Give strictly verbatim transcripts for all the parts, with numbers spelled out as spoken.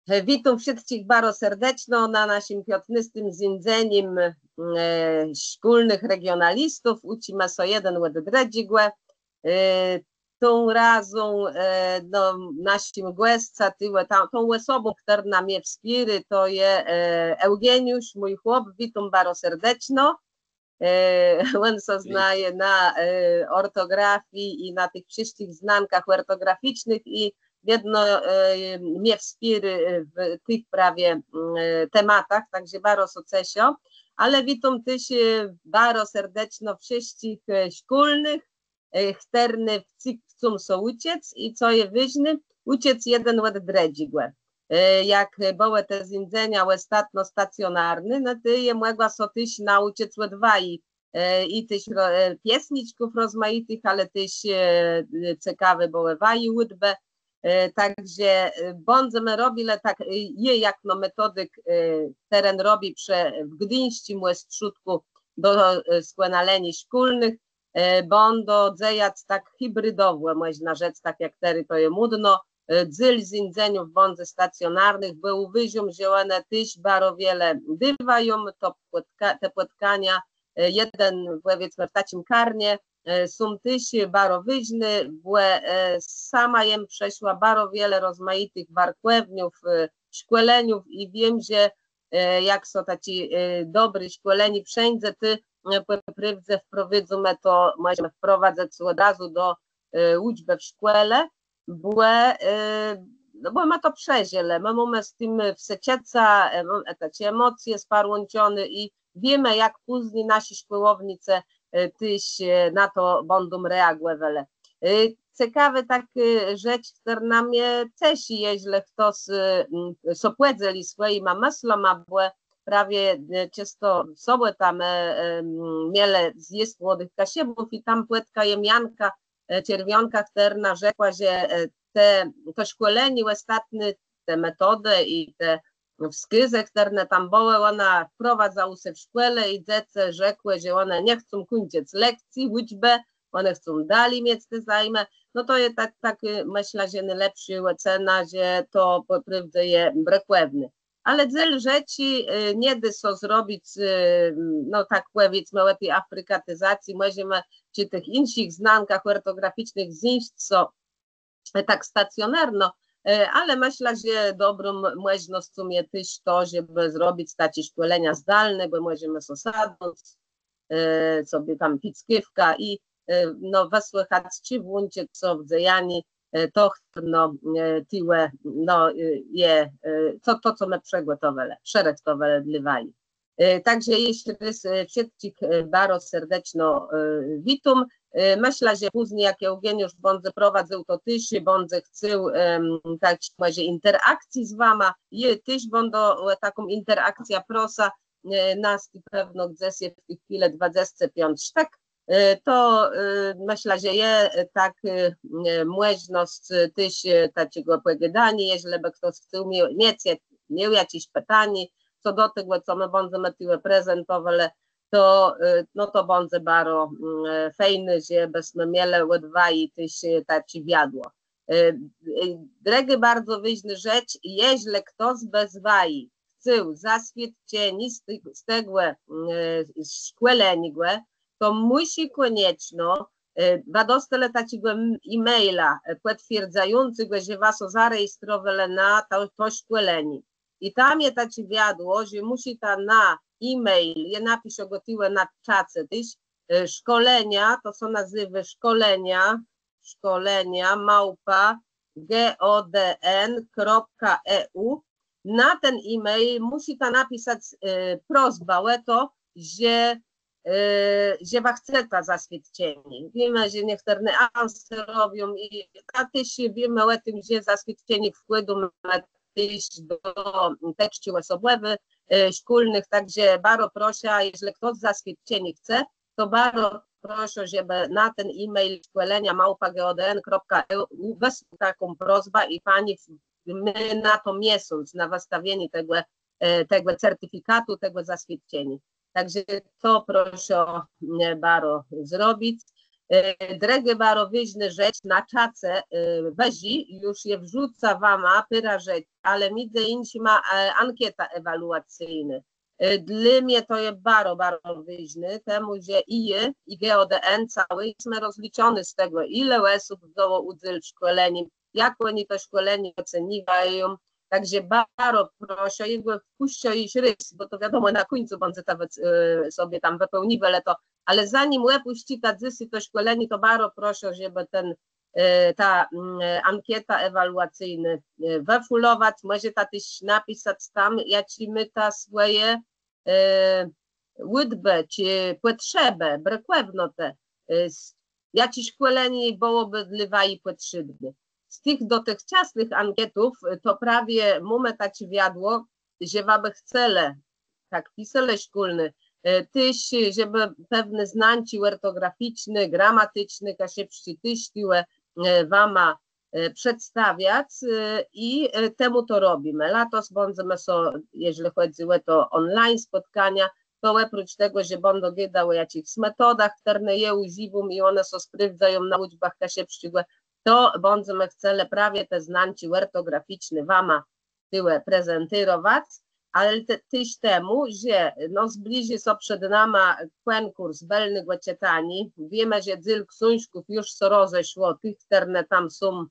E, witóm wszëtczich baro serdeczno na naszim piãtnôstim zéńdzenim, e, szkólnëch regionalistów. Ùczimë sã jeden òd drëdżégò. E, tą razą, e, no, naszim gòscã, tuwò, ta, tą òsobą, chtërna mie wspiérô, to je, e, Eùgeniusz, mój chłop, witóm baro serdeczno. E, òn sã znaje na, e, òrtografii i na tëch wszëtczich znankach òrtograficznëch i wiedno, e, mie wspiérô, e, w tëch prawie, mm, e, tematach, tak że baro sã ceszã. Ale witóm téż, e, baro serdeczno wszëtczich, e, szkólnëch, e, chtërny wcyg chcą sã ùczëc i co je wôżné, ùczëc jeden òd drëdżégò. E, jak bëłë te zéńdzenia òstatno stacjonarné, no to jô mògła sã téż naùczëc òd waji, e, i téż ro-, e, piesniczków rozmajitëch, ale téż, e, cekawé bëłë waji ùdbë. E, tak że, e, bãdzemë robilë tak, e, jô jakno metodik, e, chtëren robi przë, w Gdińsczim Òstrzódkù do, e, skònaleniô szkólnëch, e, bãdã dzejac tak hibridowò, mòżna rzec, tak jak terô to je módno, e, dzél zéńdzeniów bãdze stacjonarnëch, bò ùwôżóm, że òne téż baro wiele dôwają, to pòtka-, te pòtkania, e, jeden, pòwiedzmë, w taczim karnie, e, są téż baro wôżné, bò, e, sama jem przeszła baro wiele rozmajitëch warkòwniów, e, szkòleniów i wiém, że, e, jak sã taczé, e, dobré szkòlenié przeńdze, tej, e, pò prôwdze wprowadzymë to, mòżemë wprowadzëc òd razu do, e, ùczbë w szkòle, bò, e, no bò më to przeżëlë, më mómë z tim w se czëca, e, móm-, e, taczé emòcje sparłãczoné i wiémë, jak pózni naszi szkòłownicë, e, téż, e, na to bãdą reagòwelë. E, cekawô takô, e, rzecz, chtërna mie ceszi, jeżlë chtos, e, m, sã pòdzeli swòjima mëslama, bò prawie, e, czãsto w sobòtã më, e, m, mielë zjôzd młodëch Kaszëbów i tam pòtka jem Janka, e, Czerwiãka, chtërna rzekła, że, e, te, to szkòlenié òstatné, te metodë i te wskôzë, chtërne tam bëłë, òna wprowadza ù se w szkòle i dzecë rzekłë, że òne nie chcą kùńczëc lekcji, ùczbë, òne chcą dali miec te zajmë. No to je tak, tak, e, mëszlã, że nôlepszô òcena, że to pò prôwdze je brëkòwné. Ale dzél rzeczi, e, nie dô sã zrobic, e, no tak pòwiedzmë, ò ti afrikatizacji, mòżemë czë tëch jinszich znankach òrtograficznëch zéńc sã, e, tak stacjonarno, e, ale mëszlã, że dobrą mòżnoscą je téż to, żebë zrobic taczé szkòlenia zdalné, bò mòżemë so sadnąc, e, sobie tam pic kawkã i, e, no, wësłëchac, czë włączëc so w dzejanié, e, to, no, e, tuwò, no, e, je, e, to, to, co më przëgòtowelë, przërëchtowelë dlô waji. E, tak że jesz rôz, e, wszëtczich, e, baro serdeczno, e, witóm. E, mëszlã, że pózni, jak Eùgeniusz bãdze prowadzył, to téż bãdze chcôł, em, tak, mòże interakcji z wama. Jô téż bãdã, e, taką interakcjã prosa, e, nas i pewno gdzes je w ti chwilë dwadzesce piãc sztëk. E, to, e, mëszlã, że je, e, tak, e, e, mòżnosc, e, téż, e, taczégò pògôdaniô, jeżlë bë chtos chcôł miôł, miec, miôł jaczés pitanié co do tegò, co më bãdzemë tuwò prezentowelë, to, e, no to bãdze baro, mm, e, fejn, żebësmë mielë òd waji téż, e, taczé wiadło. E, e, drëgô baro wôżnô rzecz, jeżlë chtos bë z waji chcôł zaswiôdczenié z te-, z tegò, mm, e, szkòleniô, to mùszi kònieczno, e, wa dostelë taczégò m-, e-maila, e, pòtwierdzającégò, że wa sã zarejestrowelë na to, to szkòlenié. I tam je taczé wiadło, że mùszita na e-mail, jô napiszã gò tuwò na czace téż, e, szkolenia, to sã nazywô szkolenia, szkolenia małpa G O D N kropka E U. Na ten e-mail mùszita napisac, e, prosbã ò to, że, e, że wa chceta zaswiôdczenié. Wiémë, że niechtërne awanse robią i, a téż wiémë ò tim, że zaswiôdczenié wkłôdómë téż do teczczi òsobòwi, e, szkólnëch, tak że baro proszã, jeżlë chtos zaswiôdczenié chce, to baro proszã, żebë na ten e-mail szkolenia małpa G O D N kropka E U wësłac taką prosbã i pani w-, mô na to miesąc na wëstawienié tegò, e, tegò certifikatu, tegò zaswiôdczeniô. Tak że to proszã, e, baro zrobic. E, drëgô baro wôżnô rzecz na czace, e, wëżi, ju je wrzuca wama pôrã rzeczi, ale midzë jinszima, e, ankéta ewaluacyjnô. E, dlô mie to je baro, baro wôżné, temù że i jô, i G O D N całi, jesmë rozliczony z tegò, ile òsób wzãło ùdzél w szkòlenim, jak òni to szkòlenié òceniwają. Tak że baro proszã, jô gò wpùszczã jesz rôz, bò to wiadomò, na kùńcu bãdze ta wëc-, e, sobie tam wëpełniwelë to, ale zanim òpùscyta dzysô to szkòlenié, to baro proszã, żebë ten, e, ta, mm, e, ankéta ewaluacyjnô, e, wëfùlowac, mòżeta téż napisac tam, jaczé môta swòje, e, ùdbë czë pòtrzebë, brëkòwnotë, e, s-, jaczé szkòlenié bëłobë dlô waji pòtrzébné. Z tëch dotëchczasnëch ankétów, e, to prawie mómë taczé wiadło, że wa bë chcelë, tak piselë szkólny, e, téż, żebë pewné znanczi òrtograficzné, gramaticzné, kaszëbsczé téż tuwò, e, wama, e, przedstawiac, e, i, e, temù to robimë. Latos bãdzemë so, jeżlë chòdzy ò to online spòtkania, to òprócz tegò, że bãdã gôda ò jaczichs metodach, chtërne jô ùżiwóm i òne sã sprôwdzają na ùczbach kaszëbsczégò, to bãdzemë chcelë prawie te znanczi òrtograficzné wama tuwò prezentérowac, ale te-, téż temù, że, no, zbliżi sã przed nama kònkùrs bëlnégò czëtaniô. Wiémë, że dzél ksążków ju sã rozeszło, tëch, chtërne tam są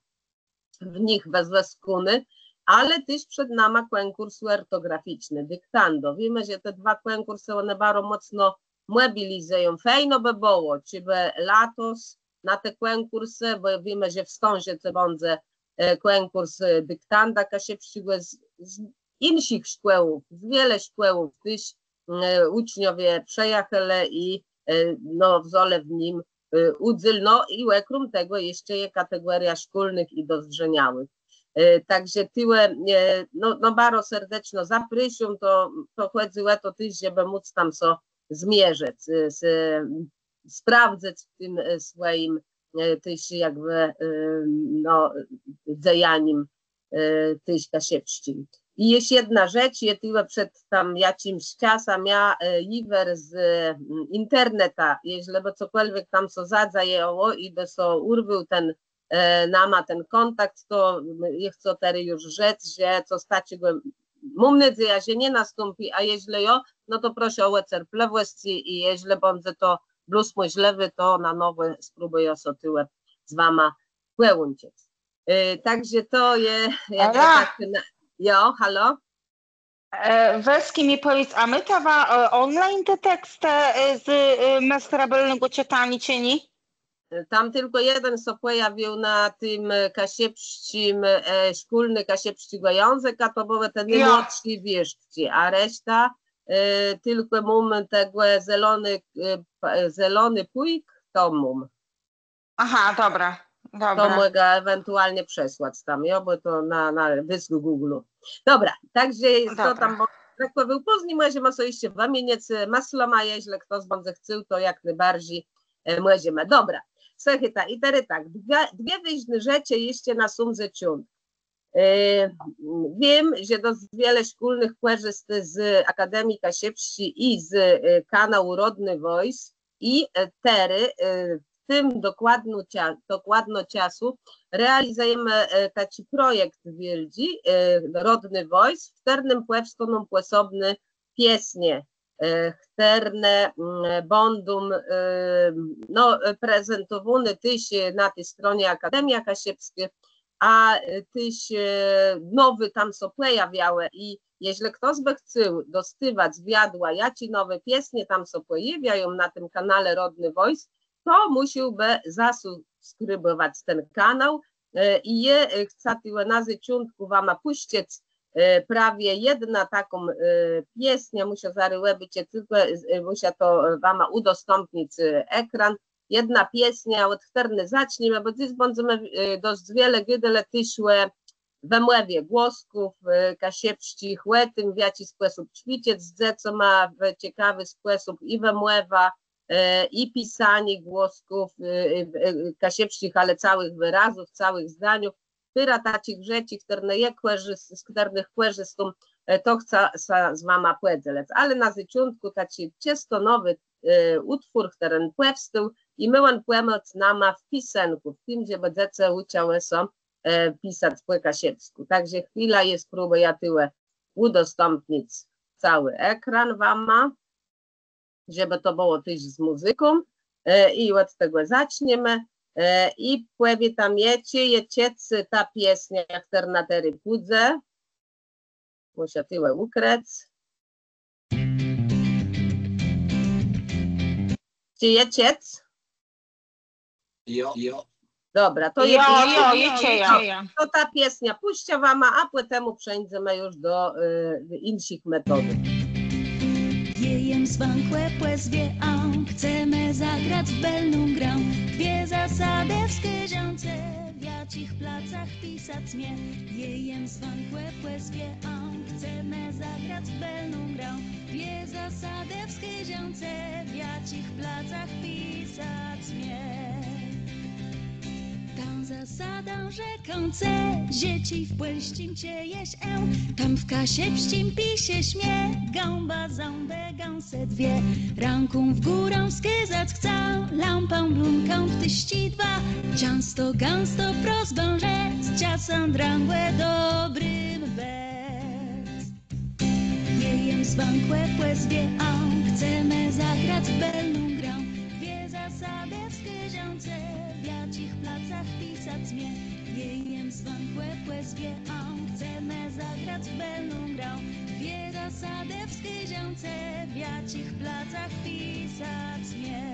w nich wëzwëskóné, ale téż przed nama kònkùrs òrtograficzny, diktando. Wiémë, że te dwa kònkùrsë, òne baro mòcno mòbilizëją. Fejno bë bëło, czejbë latos na te kònkùrsë, bò wiémë, że w Stãżëcë bãdze, e, kònkùrs, e, diktanda kaszëbsczégò z, z jinszich szkòłów, z wiele szkòłów, téż, e, ùczniowie przëjachelë i, e, no, wzãlë w nim, e, ùdzél. No i òkróm tegò jesz je kategóriô szkólnëch i dozdrzeniałëch. E, tak że tuwò, e, no, no, baro serdeczno zaprôszóm, to, to chòdzy ò to téż, żebë móc tam sã zmierzëc, e, s-, sprôwdzëc w tim, e, swòjim, e, téż jakbë, e, no, dzejanim, e, téż kaszëbsczim. I jesz jedna rzecz, jô tuwò przed tam jaczims czasã mia, e, jiwer z, e, internetã, jeżlë bë cokòlwiek tam sã zadzejało i bë sã ùrwôł ten, e, nama ten kòntakt, to, mm, jô chcã terô ju rzec, że cos taczégò, móm nôdzejã, że nie nastąpi, a jeżlë jo, no to proszã ò cerplëwòsc i jeżlë bãdze to blós mòżlëwé, to na nowò spróbùjã sã tuwò z wama pòłączëc. E, tak że to je, jak Ala! Tak na, jo, halo? E, wez mie pòwiédz, a môta wa, e, online te tekstë, e, z, e, Méstra Bëlnégò Czëtaniô, czë nié? Tam tëlkò jeden sã pòjawił na tim, e, kaszëbsczim, e, szkólny kaszëbsczégò jãzëka, to bëłë te, jo, nômłodszé wiérztczi, a reszta, e, tëlkò móm tegò zelony, e, p-, zelony pùjk, to móm. Aha, dobra, dobra. To mògã ewentualnie przesłac tam, jo, bò to na, na dëskù Google'u. Dobra, tak że to tam, bò tak pòwiém, pózni mòżemë so jesz wëmienic, e, mëslama, jeżlë chtos bãdze chcôł, to jak nôbarżi, e, mòżemë. Dobra, słëchôjta, i terô tak, dwie, dwie wôżné rzeczë jesz na sóm zaczątk. E, wiém, że dosc wiele szkólnëch kòrzistô z Akademii Kaszëbsczi i z, e, kanału Rodny Voice i, e, terô, e, w tim dokładno cza-, dokładno czasu realizëjemë, e, taczi projekt wiôldżi, e, Rodny Voice, w chtërnym pòwstóną pòsobné piesnie, e, chtërne, mm, bãdą, e, no, e, prezentowóné téż, e, na ti stronie Akademia Kaszëbskô, a, e, téż, e, nowé tam sã pòjawiałë i jeżlë chtos bë chcôł dostôwac wiadła, jaczé nowé piesnie tam sã pòjôwiają na tim kanale Rodny Voice, to mùszôłbë zasubskribòwac ten kanał. E, i jô, e, chcã tuwò na zaczątkù wama pùscëc, e, prawie jedną taką, e, piesniã, mùszã zarô òbôczëc, tëlkò, e, mùszã to, e, wama ùdostãpnic, e, ekran. Jedna piesniô, òd chtërny zaczniemë, bò dzys bãdzemë, e, dosc wiele gôdelë téż ò wëmòwie głosków, e, kaszëbsczich, ò tim, w jaczi spòsób cwiczëc z dzecama w cekawi spòsób i wëmòwã, e, i pisanié głosków, e, e, e, kaszëbsczich, ale całëch wërazów, całëch zdaniów. Pôrã taczich rzeczi, chtërne jô kòrzis-, z chtërnëch kòrzistóm, e, to chcã sã z wama pòdzelëc. Ale na zaczątkù taczi czësto nowi e, ùtwór, chtëren pòwstôł i miôł òn pòmòc nama w pisënkù, w tim, żebë dzecë ùczëłë sã, e, pisac pò kaszëbskù. Tak że chwila, jô spróbùjã tuwò ùdostãpnic całi ekran wama, żebë to bëło téż z mùzyką. E, i òd tegò zaczniemë. E, i pòwiéta mie, czë je czëc ta piesniô, chtërna terô pùdze. Mùszã tuwò ùkrëc. Czë je czëc? Jo, jo. Dobra, to je Jo, jo, je czëc. To ta piesniô pùszczã wama, a pòtemù przeńdzemë ju do, e, jinszich metodów. Jô jem zwãkłé pòzwié, a chcemë zagrac w bëlną grã. Dwie zasadë wskôżã cë, w jaczich placach pisac mie. Jô jem zwãkłé pòzwié, a chcemë zagrac w bëlną grã. Dwie zasadë wskôżã cë, w jaczich placach pisac mie. Tã zasadã rzekã cë, że czej w pòlsczim czëjesz ë, tam w kaszëbsczim piszesz mie. Gãba, zãbë, gãsë dwie, rãką w górã wskôzac chcã. Lampã, blónkã, ptôszczi dwa, czãsto, gãsto prosbã rzec, czasã drãgò dobré bëc. Jô jem zwãkłé pòzwié, a chcemë zagrac w bëlną grã. Dwie zasadë wskôżã cë, w jaczich placach pisac mie. Jô jem zwãkłé pòzwié, a chcemë zagrac w bëlną grã. Dwie zasadë wskôżã cë, w jaczich placach pisac mie.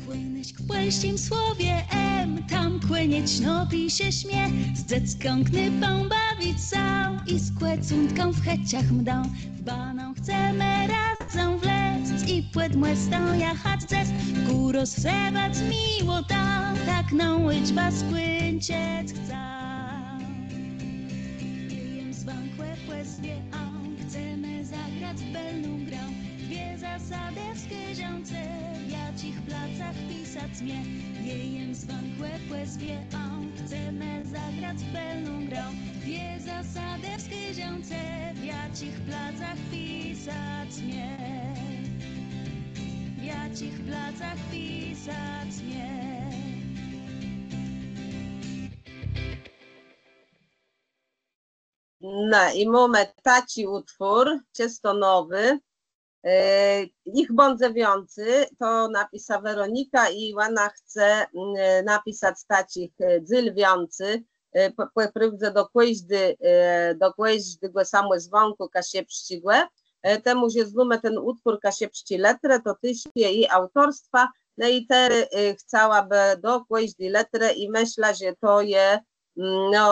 Kònëszk w pòlsczim słowie ëm, tam kònieczno piszesz mie. Z dzeckã knôpã bawic sã i z kòcątkã w chëczach mdã. W banã chcemë razã wlezc i pòd mòstã jachac dzes. Kù rozsewac miłotã, tak nã ùczbã skùńczëc chcã. Jô jem zwãkłé pòzwié, a chcemë zagrac w bëlną grã. Dwie zasadë wskôżã cë, w jaczich placach pisac mie. Jô jem zwãkłé pòzwié, a chcemë zagrac w bëlną grã. Dwie zasadë wskôżã cë, w jaczich placach pisac mie. W jaczich placach pisac mie. No i mómë taczi ùtwór, czësto nowi. E, jich bãdze wiãcy, to napisa Weronika i òna chce, mm, e, napisac taczich, e, dzél wiãcy, e, pò, pò prôwdze do kòżdi, e, do kòżdégò samòzwãkù kaszëbsczégò. E, temù że znómë ten ùtwór Kaszëbsczé lëtrë, to téż je ji aùtorstwa. No i terô, e, chcała bë do kòżdi lëtrë i mëszlã, że to je, mm, no,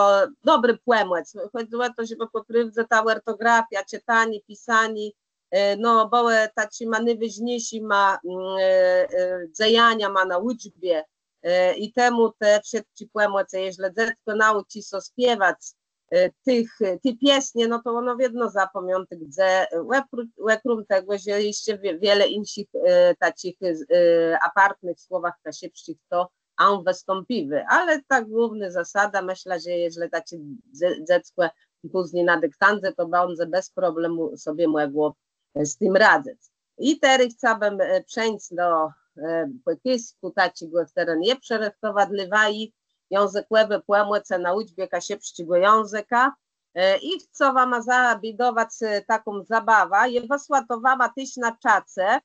dobri pòmòc. Chòdzy ò to, żebë pò prôwdze ta òrtografiô, czëtanié, pisanié, e, no, bëłë taczima nôwôżniészima, mm, e, e, dzejaniama na ùczbie, e, i temù te wszëtczé pòmòcë, jeżlë dzeckò naùczi sã spiewac, e, tëch, e, ti piesnie, no to òno wiedno zapamiãtô, dze, e, òkró-, òkróm tegò, że jesz wie-, wiele jinszich, e, taczich, e, apartnëch słowach kaszëbsczich to ã wëstãpiwô. Ale ta głównô zasada, mëszlã, że jeżlë taczé dze-, dzeckò pózni na diktandze, to bãdze bez problemù sobie mògło, e, z tim radzëc. I terô chcałabëm, e, przeńc do, e, pòkôzkù taczégò, chtëren jem przërëchtowa dlô waji, jãzëkòwé pòmòcë na ùczbie kaszëbsczégò jãzëka. E, i chcã wama zabédowac, e, taką zabawã. Jô wësła to wama téż na czace.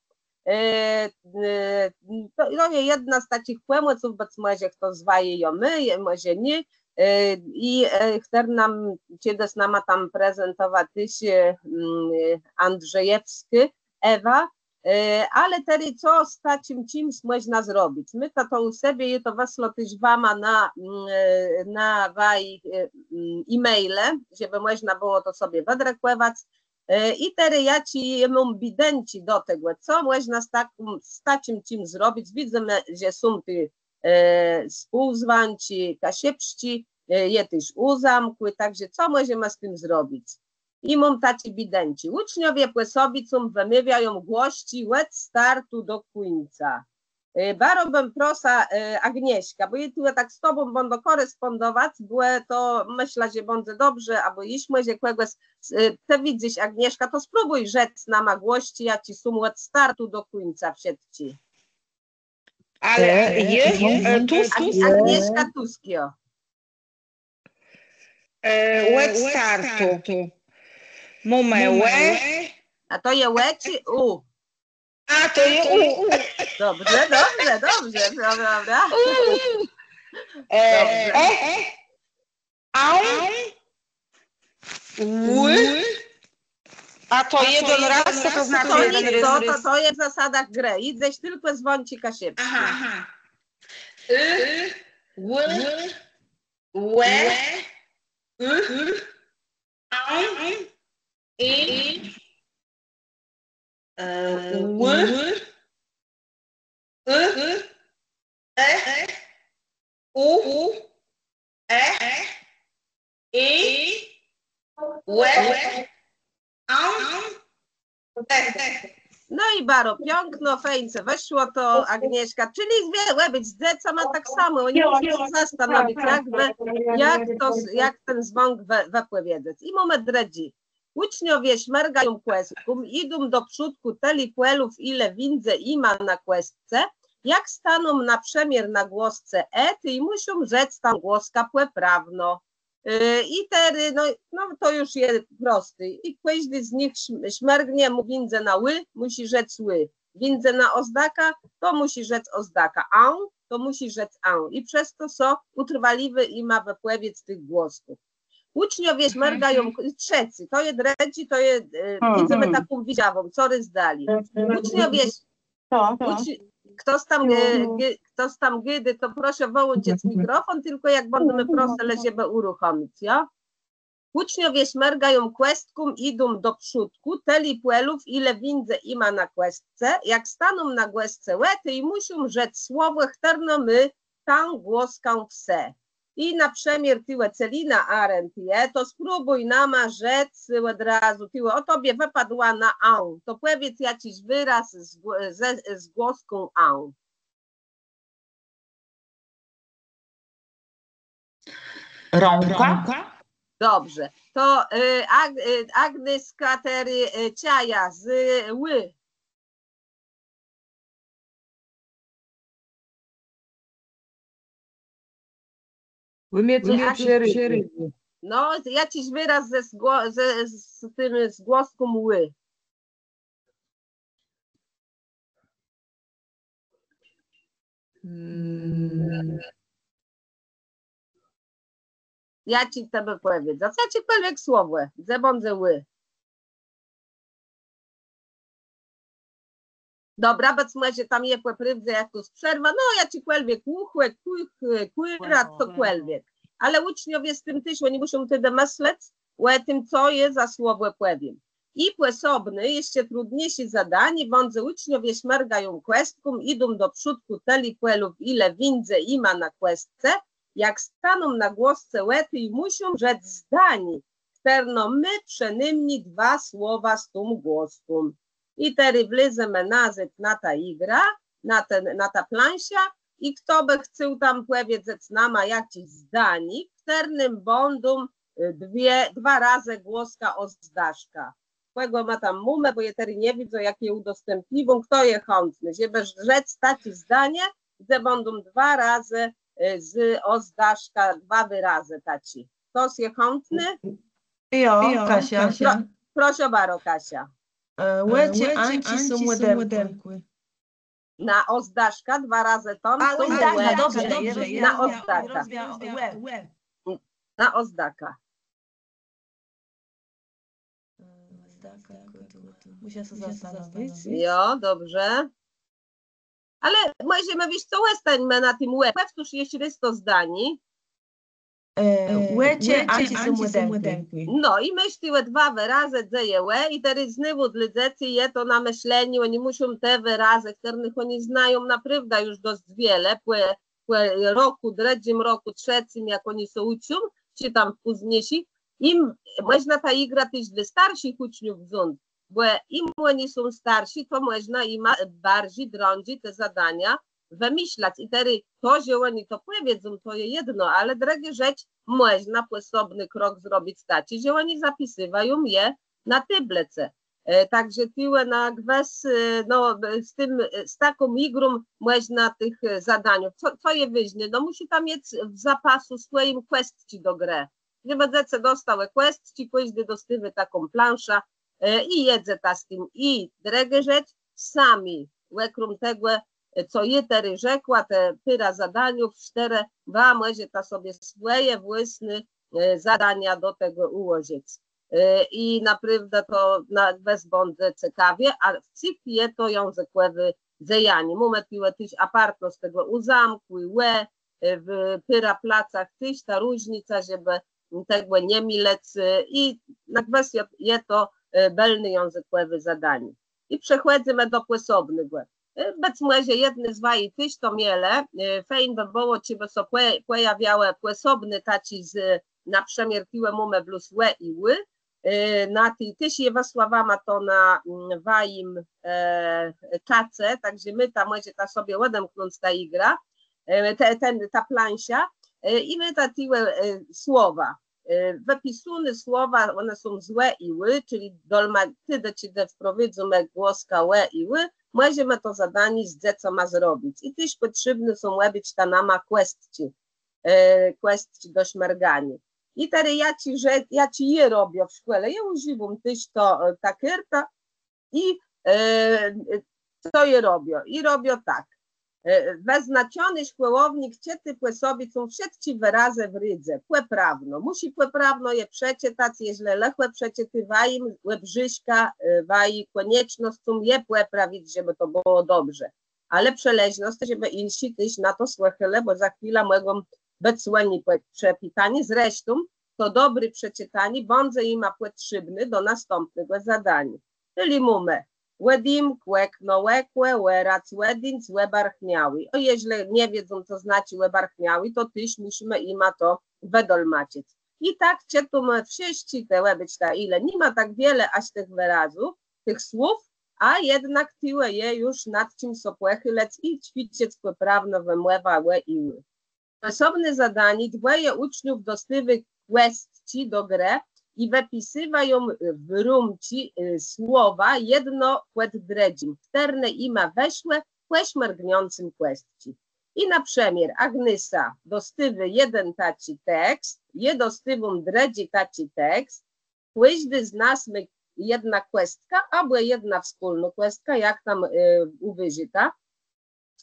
E, e, to, to je jedna z taczich pòmòców, bëc mòże chto z waji jã mô, je, mòże nié. E, i, e, chtërną czedës nama tam prezentowa téż, e, mm, Andrzejewskô Ewa. E, ale terô co z taczim czims mòżna zrobic? Më to, to ù sebie, jô to wësłô téż wama na, mm, e, na waji, e, mm, e-maile, żebë mòżna bëło to sobie wëdrëkòwac. E, i terô jô cë, jô móm bédënczi do tegò, co mòżna z taczim, z taczim czims zrobic. Widzymë, że są tu, e, spółzwãczi kaszëbsczé, e, je téż ùzamkłi, tak że co mòżemë z tim zrobic? I móm taczé bédënczi. Ùczniowie pòsobicą wëmôwiają głosczi òd startu do kùńca. E, baro bëm prosa, e, Agnieszka, bò jô tu tak z tobą bãdã kòrespòndowac, bò to mëszlã, że bãdze dobrze, abò jesz mòże kògòs, e, të widzysz, Agnieszka, to spróbùj rzec nama głosczi, jaczé są òd startu do kùńca wszëtczé. Ale e, je, e, Tusk, Ag-, Agnieszka Tusk, jo. E, òd startu. Mómë ò. A to je ò czë ù? A to je ù. Dobrze, dobrze, dobrze, prawda? E, e, e. Ã. Ù. A to jeden raz, co to znaczi jeden raz? To, to, to je w zasadach grë. Jidzesz tëlkò zwãczi kaszëbsczi. Aha. Y, ł, łe, y, ã, i, e, ł, y, e, ù, e, i, łe, ã, e. No i baro piãkno, fejn cë wëszło to, Agnieszka. Czëli wiele, wiele, dzecë mô tak samò, òni mùszą sã zastanowic, jak bë, jak to, jak ten zwãk wë-, wëpòwiedzec. I mómë drëdżi. Ùczniowie smërgają kòstką, jidą do przódkù tëli pòlów, ile wińdze jima na kòstce. Jak stóną na przëmiôr na głosce e, tej mùszą rzec tã głoskã pòprawno. E, i terô, no, no to ju je prosté. I kòżdi z nich sm-, smërgnie, mù wińdze na ł, mùszi rzec ł. Wińdze na òzdakã, to mùszi rzec òzdakã. Ã, to mùszi rzec ã. I przez to sã ùtrwaliwô jima wëpòwiédz tëch głosków. Ùczniowie smërgają, trzecy, to je drëdżi, to je, e, widzymë taką widzawą, corôz dali. Ùczniowie, chtos tam, e, gô-, chtos tam gôdô, to proszã wëłączëc mikrofón, tëlkò jak bãdzemë prosëlë, żebë ùruchòmic, jo? Ùczniowie smërgają kòstką, jidą do przódkù tëli pòlów, ile wińdze jima na kòstce. Jak stóną na głosce ò, tej mùszą rzec słowò, chtërno mô tã głoskã w se. I na przëmiôr tuwò Celina Arendt je, to spróbùj nama rzec òd razu, tuwò ò tobie wëpadła na ã. To pòwiédz jaczis wëraz z gło-, ze, z głoską ã. Rãka? Dobrze. To, e, Ag-, e, Agnieszka, terô, e, czaja z ł. Ù mie to nie przerëwô. No, jaczis wëraz ze zgło-, ze, z tim, z głoską ł. Mm. Jaczi chcemë pòwiedzac? Jaczékòlwiek słowò, dze bãdze ł. Dobra, bò mòże tam je pò prôwdze jakôs przerwa, no, jaczékòlwiek ùchò, kùch, kùra, cokòlwiek. Ale ùczniowie z tim téż, òni mùszą tedë mëslec ò tim, co jô za słowò pòwiém. I pòsobné, jesz trudniészé zadanié, bãdze ùczniowie smërgają kòstką, jidą do przódkù tëli pòlów, ile wińdze jima na kòstce, jak stóną na głosce ò, tej mùszą rzec zdanié, chtërno mô przënômni dwa słowa z tą głoską. I terô wlezemë nazôd na tã jigrã, na ten, na tã planszã i chto bë chcôł tam pòwiedzec nama jaczés zdanié, chtërnym bãdą, e, dwie, dwa razë głoska òzdaszka. Kògò ma tam mómë, bò jô terô nie widzã, jak jô ùdostãpniwóm, chto je chãtny, żebë rzec taczé zdanié, dze bãdą dwa razë, e, z òzdaszka, dwa wërazë taczé. Chtos je chãtny? Jo, Kasia. Pro-, proszã baro, Kasia. E, òczë Ańczi są òdemkłé. Na òzdaszka dwa razë tam są òdemkłé. A, òzdaka, dobrze, dobrze. Na òzdaka. Na òzdaka. Mùszã sã zastanowic. Jo, dobrze. Ale mòże më, wiész co, òstańmë na tim ò. Pòwtórz jesz rôz to zdanié. E, òczë Ańczi są òdemkłé. No i mëszlã, dwa wërazë, dze je ò, i terô znôwù dlô dzecy je to na mëszlenié, òni mùszą te wërazë, chtërnëch òni znają naprôwdã ju dosc wiele, pò pò rokù, drëdżim rokù, trzecym, jak òni sã ùczą, czë tam pózniészich, i mòżna tã jigrã téż dlô starszich ùczniów wząc, bò im òni są starszi, to mòżna jima barżi, drãdżi te zadania, wëmëszlac. I terô to, że òni to pòwiedzą, to je jedno, ale drëgô rzecz, mòżna pòsobny krok zrobic taczi, że òni zapisywają je na tôblëce. E, tak że tuwò na gwës, e, no, z tim, e, z taką igrą mòżna tëch, e, zadaniów. Co, co je wôżné? No, mùszi tam miec w zapasu swòjim kòstczi do grë. Żebë dzecë dostałë kòstczi, kòżdi dostôwô taką planszã, e, i jedzeta z tim. I drëgô rzecz, sami, òkróm tegò, e, co jô terô rzekła, te pôrã zadaniów, sztërë, wa mòżeta sobie swòje własné, e, zadania do tegò ùłożëc. E, i naprôwdã to na gwës bãdze cekawie, a wcyg je to jãzëkòwé dzejanié. Mómë tuwò téż apartno z tegò ùzémkù, ò, e, w pôrã placach téż ta różnica, żebë tegò nie milëc, e, i na gwës je, je to, e, bëlné jãzëkòwé zadanié. I przechòdzymë do pòsobnégò. E, bëc mòże jedny z waji téż to mielë, e, fejn bë bëło, czejbë sã pò-, pòjawiałë pòsobné taczé z, na przëmiôr tuwò mómë blós ò i ù, e, na ti, téż jô wësła wama to na, mm, wajim, e, czace, tak że môta, mòżeta sobie òdemknąc tã igrã, e, te, ten, tã planszã, e, i môta tuwò, e, słowa. E, wëpisóné słowa, òne są z ò i ù, czëli dolma-, tedë, czedë wprowadzymë głoskã ò i ù, mòżemë to zadanié z dzecama zrobic. I téż pòtrzébné są òbôczta nama kòstczi, e, kòstczi do smërganiô. I terô jô cë rze-, jô cë je robiã w szkòle, jô ùżiwóm téż to, e, tã kôrtã, i, e, co jô robiã? I robiã tak. E, wëznaczony szkòłownik czëtô pòsobicą wszëtczé wërazë w rédze, pòprawno. Mùszi pòprawno je przeczëtac, jeżlë lëchò przeczëtô, waji òbrzészka, e, waji kòniecznoscą je pòprawic, żebë to bëło dobrze. Ale przëleżno, żebë jinszi téż na to słëchelë, bò za chwilã mògą bëc òni pò-, przepitani. Zresztą to dobré przeczëtanié bãdze jima pòtrzébné do nastãpnégò zadaniô. Czëli mómë òdjimk, òkno, òkò, òrac, òdińc, òbarchniałi. Ò, jeżlë nie wiedzą, co znaczi òbarchniałi, to téż mùszimë jima to wëdolmaczëc. I tak czëtómë wszëtczé te, òbôczta, ile, ni ma tak wiele jaż tëch wërazów, tëch słów, a jednak tëli je ju nad czim sã pòchëlëc i cwiczëc pòprawną wëmòwã ò i ù. Pòsobné zadanié, dwòje ùczniów dostôwô kòstczi do grë i wëpisywają w rómczi, e, słowa jedno pòd drëdżim, chtërne jima wëszłë pò smërgniãcym kòstczi. I na przëmiôr Agnesa dostôwô jeden taczi tekst, jô dostôwóm drëdżi taczi tekst, kòżdi z nas mô jedną kòstkã, abò jedną wspólną kòstkã, jak tam, e, ùwôżôta.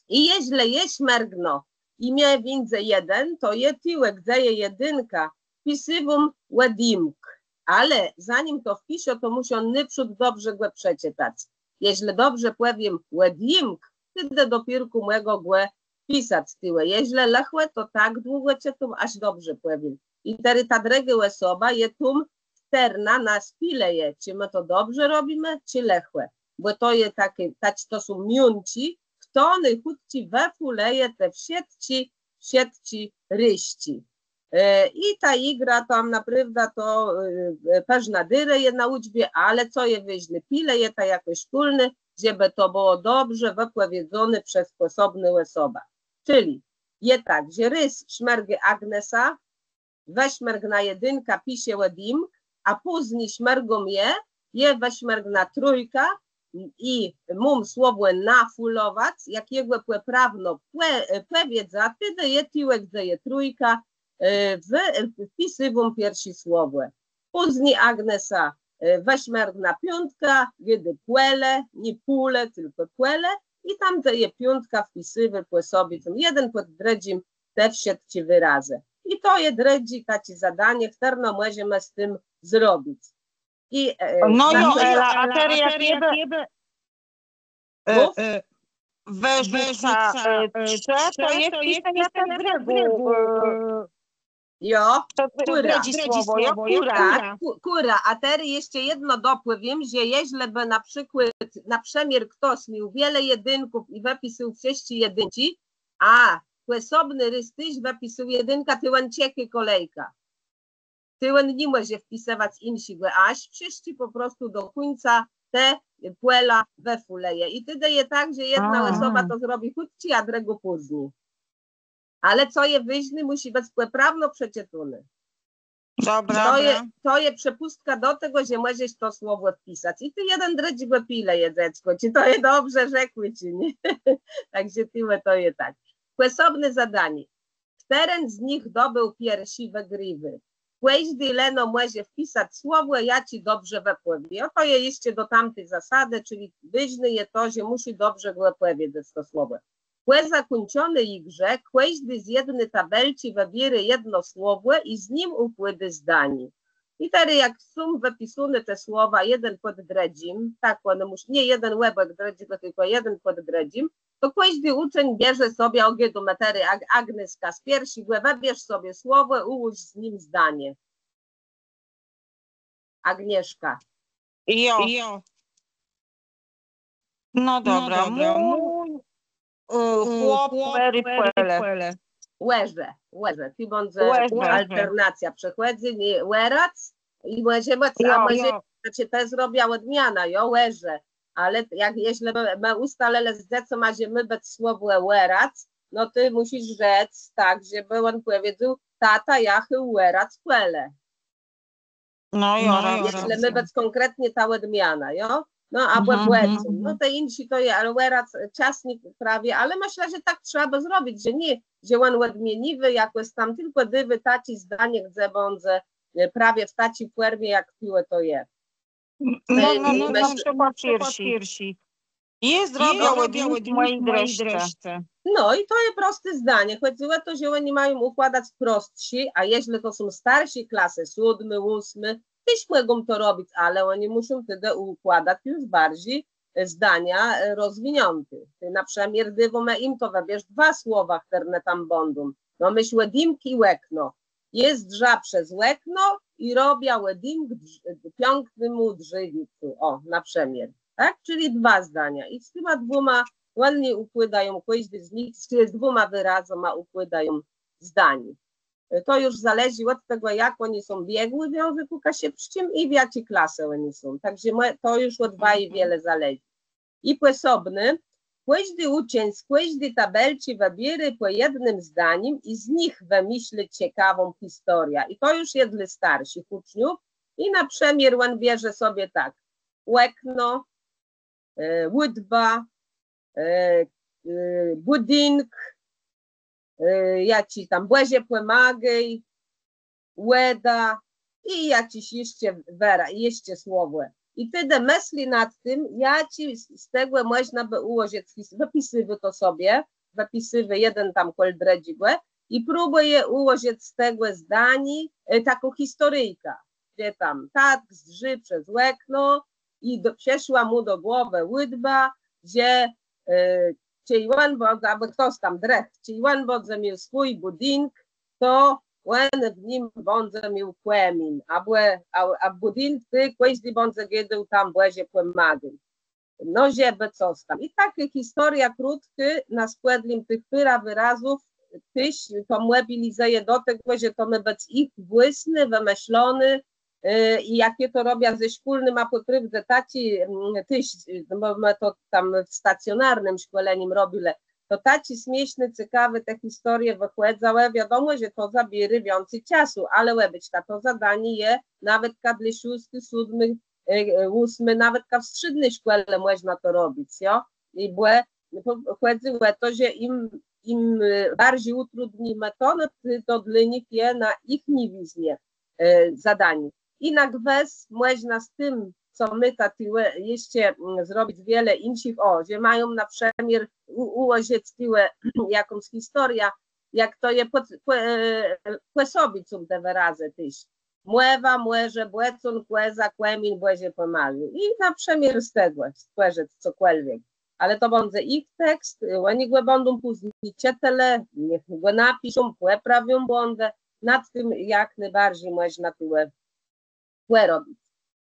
I jeżlë jô smërgnã i mie wińdze jeden, to jô tëli, gdze je jedinka, wpisywóm òdjimk. Ale zanim to wpiszã, to mùszã nôprzód dobrze gò przeczëtac. Jeżlë dobrze pòwiém òdjimk, tedë dopiérkù mògã gò wpisac tëli. Jeżlë lëchò, to tak długò czëtóm, jaż dobrze pòwiém. I terô ta drëgô òsoba je tą, chtërna nas pilëje, czë më to dobrze robimë, czë lëchò. Bò to je taczi, taczi, to są miónczi, chto nôchùtczi wëfùlëje te wszëtczé, wszëtczé részczi. E, i ta jigra tam naprôwdã to, e, e, përznã dérëje na ùczbie, ale co je wôżné, pilëjeta jakò szkólny, żebë to bëło dobrze wëpòwiedzoné przez pòsobną òsobã. Czëli je tak, że rôz smërgô Agnesa, wësmërgnã jedinka, pisze òdjimk, a pózni smërgóm jô, jô wësmërgnã trójka i móm słowò nafùlowac, jak jegò pòprawno pò-, pòwiedzã, tedë jô tëli, gdze je trójka, e, w-, wpisywóm pierszé słowò. Pózni Agnesa, e, wësmërgnã piątkã, gdze pòle, nié pùle, tilkò pòle, i tam, gdze je piątka, wpisywô pòsobicą, jeden pòd drëdżim, te wszëtczé wërazë. I to je drëdżé taczé zadanié, chtërno mòżemë z tim zrobic. I, e, no jo, Ela, a terô jak jô bë, e, e, wërzuca, e, trzë, to je wpisanié w tã drëgą, e, jo, to kùra. Drëdżé słowò, jo, kùra. Tak, kù-, kùra. A terô jesz jedno dopòwiém, że jeżlë bë na przikłôd, na przëmiôr chtos miôł wiele jedinków i wëpisôł wszëtczé jedinczi, a pòsobny rôz téż wëpisôł jedinkã, tej òn czekô kòlejkã. Tej òn ni mòże wpisëwac jinszégò, jaż wszëtczé pò prostu do kùńca te pòla wëfùlëje. I tedë je tak, że jedna òsoba to zrobi chùtczi, a drëgô pózni. Ale co je wôżné, mùszi bëc pòprawno przeczëtóné. Dobra, to je, dobra. To je przepùstka do tegò, że mòżesz to słowò wpisac. I tej jeden drëdżégò pilëje, dzeckò, czë to je dobrze rzekłé, czë nié. Tak że tëli to je tak. Pòsobné zadanié. Chtëren z nich dobéł pierszi, wëgriwô. Kòżdi leno mòże wpisac słowò, jaczé dobrze wëpòwié. Ò, to je jesz do tamti zasadë, czëli wôżné je to, że mùszi dobrze wëpòwiedzec to słowò. Pò zakùńczony jigrze kòżdi z jedny tabelczi wëbiérô jedno słowò i z nim ùkłôdô zdanié. I terô, jak są wëpisóné te słowa jeden pòd drëdżim, tak òne mùszą, nié jeden òbòk drëdżégò, tilkò jeden pòd drëdżim, to kòżdi ùczéń bierze sobie, ò, gôdómë terô, Ag-, Agnieszka, z pierszégò wëbierz sobie słowò, ùłóż z nim zdanié. Agnieszka. Jo. Jo. No dobra, mój, y, chłop òrze pòle. Òrze, òrze. Tu bãdze alternacjô przechòdzy, nié, òrac i mòże bëc, a mòże, znaczi, të zrobia òdmianã, jo, òrze. Ale jak, jeżlë më, më ùstalëlë z dzecama, że mô bëc słowò òrac, no të mùszisz rzec tak, żebë òn pòwiedzôł: tata jachôł òrac pòle. No jo, no jo, jeżlë mô bëc kònkretnie ta òdmiana, jo? No, abò bòcón. No te jinszé to je, ale òrac, czasnik prawie, ale mëszlã, że tak trzeba bë zrobic, że nié, że òn òdmieniwô jakòs tam, tilkò dôwô taczé zdanié, gdze bãdze, e, prawie w taczi fòrmie, jak tuwò to je. No, no, no, na przikłôd pierszi. Jô zrobiła òdjimk mòji drëszce. No i to je prosté zdanié. Chòdzëło ò to, że òni mają ùkładac prostszé, a jeżlë to są starszé klasë, sódmi, ósmi, téż mògą to robic, ale òni mùszą tedë ùkładac ju barżi, e, zdania, e, rozwiniãté. Na przëmiôr dôwómë jim to, wëbierz dwa słowa, chtërne tam bãdą. No, mëszlã, òdjimk i òkno. Jô zdrza przez òkno i robia òdjimk drz-, piãknémù drzéwińcu. Ò, na przëmiôr. Tak? Czëli dwa zdania. I z tima dwùma òni ùkłôdają, kòżdi z nich, z dwùma wërazama ùkłôdają zdanié. To ju zależi òd tegò, jak òni są biegłi w jãzëkù kaszëbsczim i w jaczi klase òni są. Tak że mò-, to ju òd waju wiele zależi. I pòsobné, kòżdi ùczéń z kòżdi tabelczi wëbiérô pò jednym zdanim i z nich wëmësli cekawą historiã. I to ju je dlô starszich ùczniów. I na przëmiôr òn bierze sobie tak: òkno, e, ùdba, e, e, bùdink, e, jaczi tam Bòże pòmagôj, wòda i jaczis jeszcze wëra-, jeszcze słowò. I tedë mësli nad tim, jaczé z, z tegò mòżna bë ùłożëc his-, wëpisywô to sobie, wëpisywô jeden tam kòl drëdżégò i próbùje ùłożëc z tegò zdanié, e, taką historijkã, że tam tatk zdrzi przez òkno i do, przëszła mù do głowë ùdba, że, e, czej òn bãdze, abò chtos tam drëch, czej òn bãdze miôł swój bùdink, to òn w nim bãdze miôł kòmin, abò, a, a bùdink, tej kòżdi bãdze gôdôł tam Bòże pòmagôj. No, żebë cos tam. I takô historiô krótkô, na spòdlim tëch pôrã wërazów, téż to mòbilizëje do tegò, że to mô bëc jich włôsné, wëmëszloné, e, i jak jô to robia ze szkólnyma, a pò prôwdze taczi, mm, téż, e, no bò më to tam w stacjonarnym szkòlenim robilë, to taczé smiészné, cekawé te historie wëchòdzałë, wiadomò, że to zabiérô wiãcy czasu, ale òbôczta, to zadanié je nawetka dlô szósti, sódmi, e, e, ósmi, nawetka w strzédny szkòle mòżna to robic, jo? I bò, no, to chòdzy ò to, że im, im, e, barżi ùtrudnimë to, no, to, to dlô nich je na jich niwiznie, e, zadanié. I na gwës mòżna z tim, co më ta tuwò jeszcze, mm, zrobic wiele jinszich, ò, że mają na przëmiôr ù-, ùłożëc tuwò jakąs historiã, jak to je pò-, pò-, e, pòsobicą te wërazë téż. Mòwa, mòrze, bòcón, kòza, kòmin, Bòże pòmagôj. I na przëmiôr z tegò stwòrzëc cokòlwiek. Ale to bãdze jich tekst, e, òni gò bãdą pózni czëtelë, niech gò napiszą, pòprawią błãdë. Nad tim jak nôbarżi mòżna tuwò pòrobic.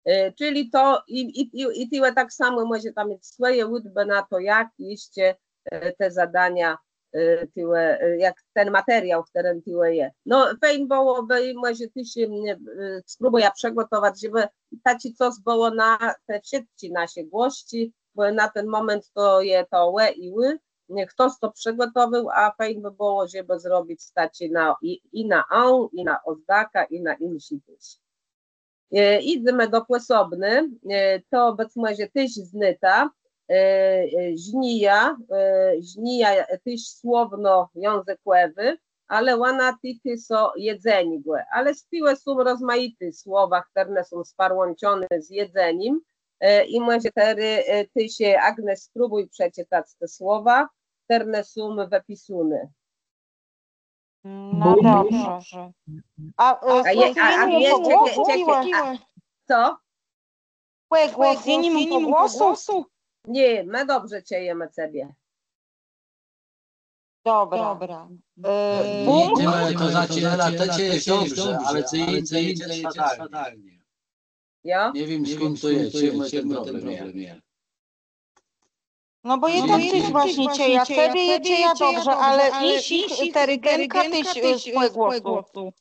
E, czëli to i, i, i, i tuwò tak samò mòże tam miec swòje ùdbë na to, jak jeszcze, e, te zadania, e, tuwò, e, jak ten materiôł, chtëren tuwò je. No, fejn bëłobë, mòże téż, e, e, spróbùjã przëgòtowac, żebë taczé cos bëło na te wszëtczé nasze głosczi, bò na ten mòment to je to ò i ù. Niech chtos to przëgòtowôł, a fejn bë bëło, żebë zrobic taczé na, i, i na ã, i na òzdakã, i na jinszé téż. E, jidzemë do pòsobny, e, to bëc mòże téż znôta, e, e, znija, e, znija téż słowno-jãzëkòwô, ale òna ticzë sã jedzeniégò. Ale z tëłë są rozmajité słowa, chtërne są sparłãczoné z jedzenim, e, i mòże terô, e, të sã, Agnes, spróbùj przeczëtac te słowa, chtërne są wëpisóné. No dobrze. A, e, a je, a, a je, czekôj, czekôj, a, co? Pògłos, jô ni móm pògłosu? Nié, më dobrze czëjemë cebie. Dobra. E, nié, bum. Të, to znaczi, Ela, të czëjesz dobrze, ale co jindze, jindze fatalnie. Jo? Nie wiém, skąd to je, czemù ten problem je. No bò jô tak téż własnie czëjã, cebie jô czëjã dobrze, ale jinszich, terô Genka téż, e, z pògłosu.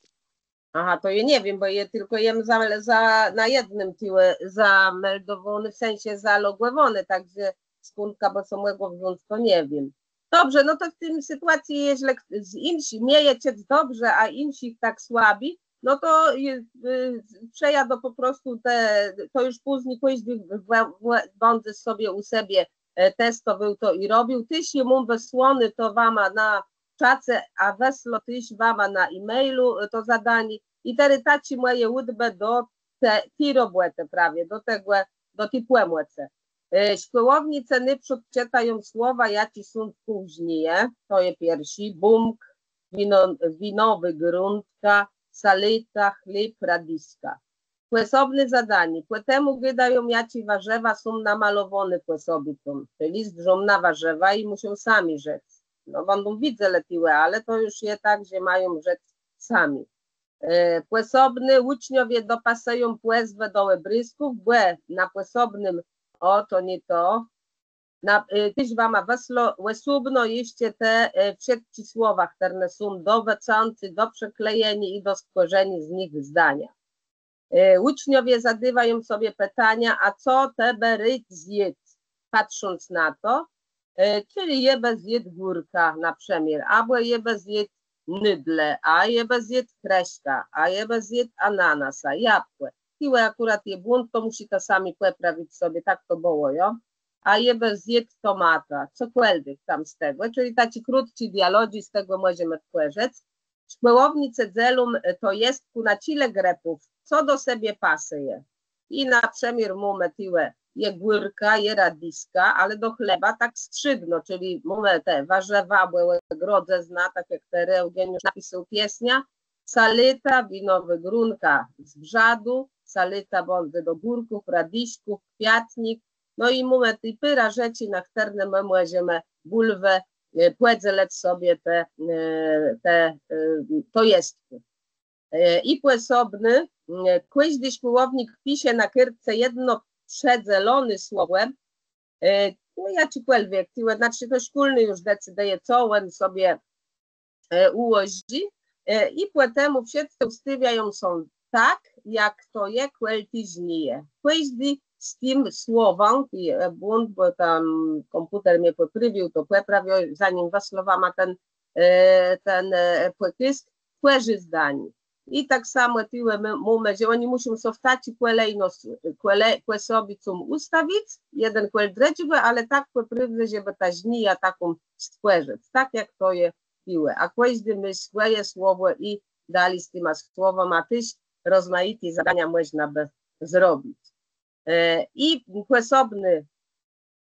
Aha, to jô nie wiém, bò jô tilkò jem za, za, na jednym tuwò zameldowónô, w sensie zalogòwónô, tak że skądka bë sã mògło wząc, to nie wiém. Dobrze, no to w tim sytuacji, jeżlë ch-, z jinszich, mie je czëc dobrze, a jinszich tak słabi, no to, y, y, przejadã pò prostu te, to ju pózni kòżdi w-, w-, w-, bãdze sobie ù sebie, e, testowôł to i robił. Téż jô móm wësłóné to wama na czace, a wëslã téż wama na e-mailu, e, to zadanié. I terô taczé mòje ùdbë do te, ti robòtë prawie, do tegò, do ti pòmòcë. E, szkòłownicë nôprzód czëtają słowa, jaczé są w kùznie, to je pierszi, bómk, wino-, winowô grónka, salôta, chléb, radiska. Pòsobné zadanié. Pò temù gôdają, jaczé warzëwa są namalowóné pòsobicóm, czëli zdrzą na warzëwa i mùszą sami rzec. No, bãdą widzelë tuwò, ale to ju je tak, że mają rzec sami. E, pòsobné, ùczniowie dopasëją pòzwë do òbrôzków, bò na pòsobnym, ò, to nié to, na, e, téż wama wëslã òsóbno jesz te, e, wszëtczé słowa, chtërne są do wëcãcô, do przëklejeniô i do stwòrzeniô z nich zdaniô. E, ùczniowie zadôwają sobie pitania, a co të bë rôd zjôdł, patrząc na to, e, czëli jô bë zjôdł górkã, na przëmiôr, abò jô bë zjôdł nudle, a jô bë zjôdł krëszka, a jô bë zjôdł ananasa, jabkò. Tuwò akùrat je błąd, to mùszita sami pòprawic sobie, tak to bëło, jo? A jô bë zjôdł tomata, cokòlwiek tam z tegò, czëli taczé krótczé dialodżi z tegò mòżemë twòrzëc. Szkòłownicë dzelą, e, to jestkù na czile grëpów, co do sebie pasëje. I na przëmiôr mómë tuwò je górka, je radiska, ale do chleba tak strzédno, czëli mómë te warzëwa, bò ògrodzëzna, tak jak terô Eùgeniusz napisôł piesniã, salôta, winowô grónka z brzadu, salôta bãdze do górków, radiszków, kwiatnik, no i mómë tu pôrã rzeczi, na chtërne më mòżemë bùlwë, e, pòdzelëc sobie te, e, te, e, to jestkù. E, i pòsobny, e, kòżdi szkòłownik pisze na kôrtce jedno przedzeloné słowò, e, no, jaczékòlwiek, tuwò, znaczi to szkólny ju decydëje, co òn sobie e, ùłożi, e, i pò temù wszëtcë ùstôwiają sã tak, jak to je, kòl ti znije. Kòżdi z tim słowã, i, e, błąd, bò tam kòmpùter mie pòprawił, to pòprawiã, zanim wëslã wama ten, e, ten, e, pòkôzk, twòrzi zdanié. I tak samò tuwò më mómë, że òni mùszą sã w taczi kòlejnosc, kòle-, pòsobicą ùstawic, jeden kòl drëdżégò, ale tak pò prôwdze, żebë tã znijã taką stwòrzëc, tak jak to je tuwò. A kòżdi mô swòje słowò i dali z tima słowama téż rozmajité zadania mòżna bë zrobic. E, i pòsobny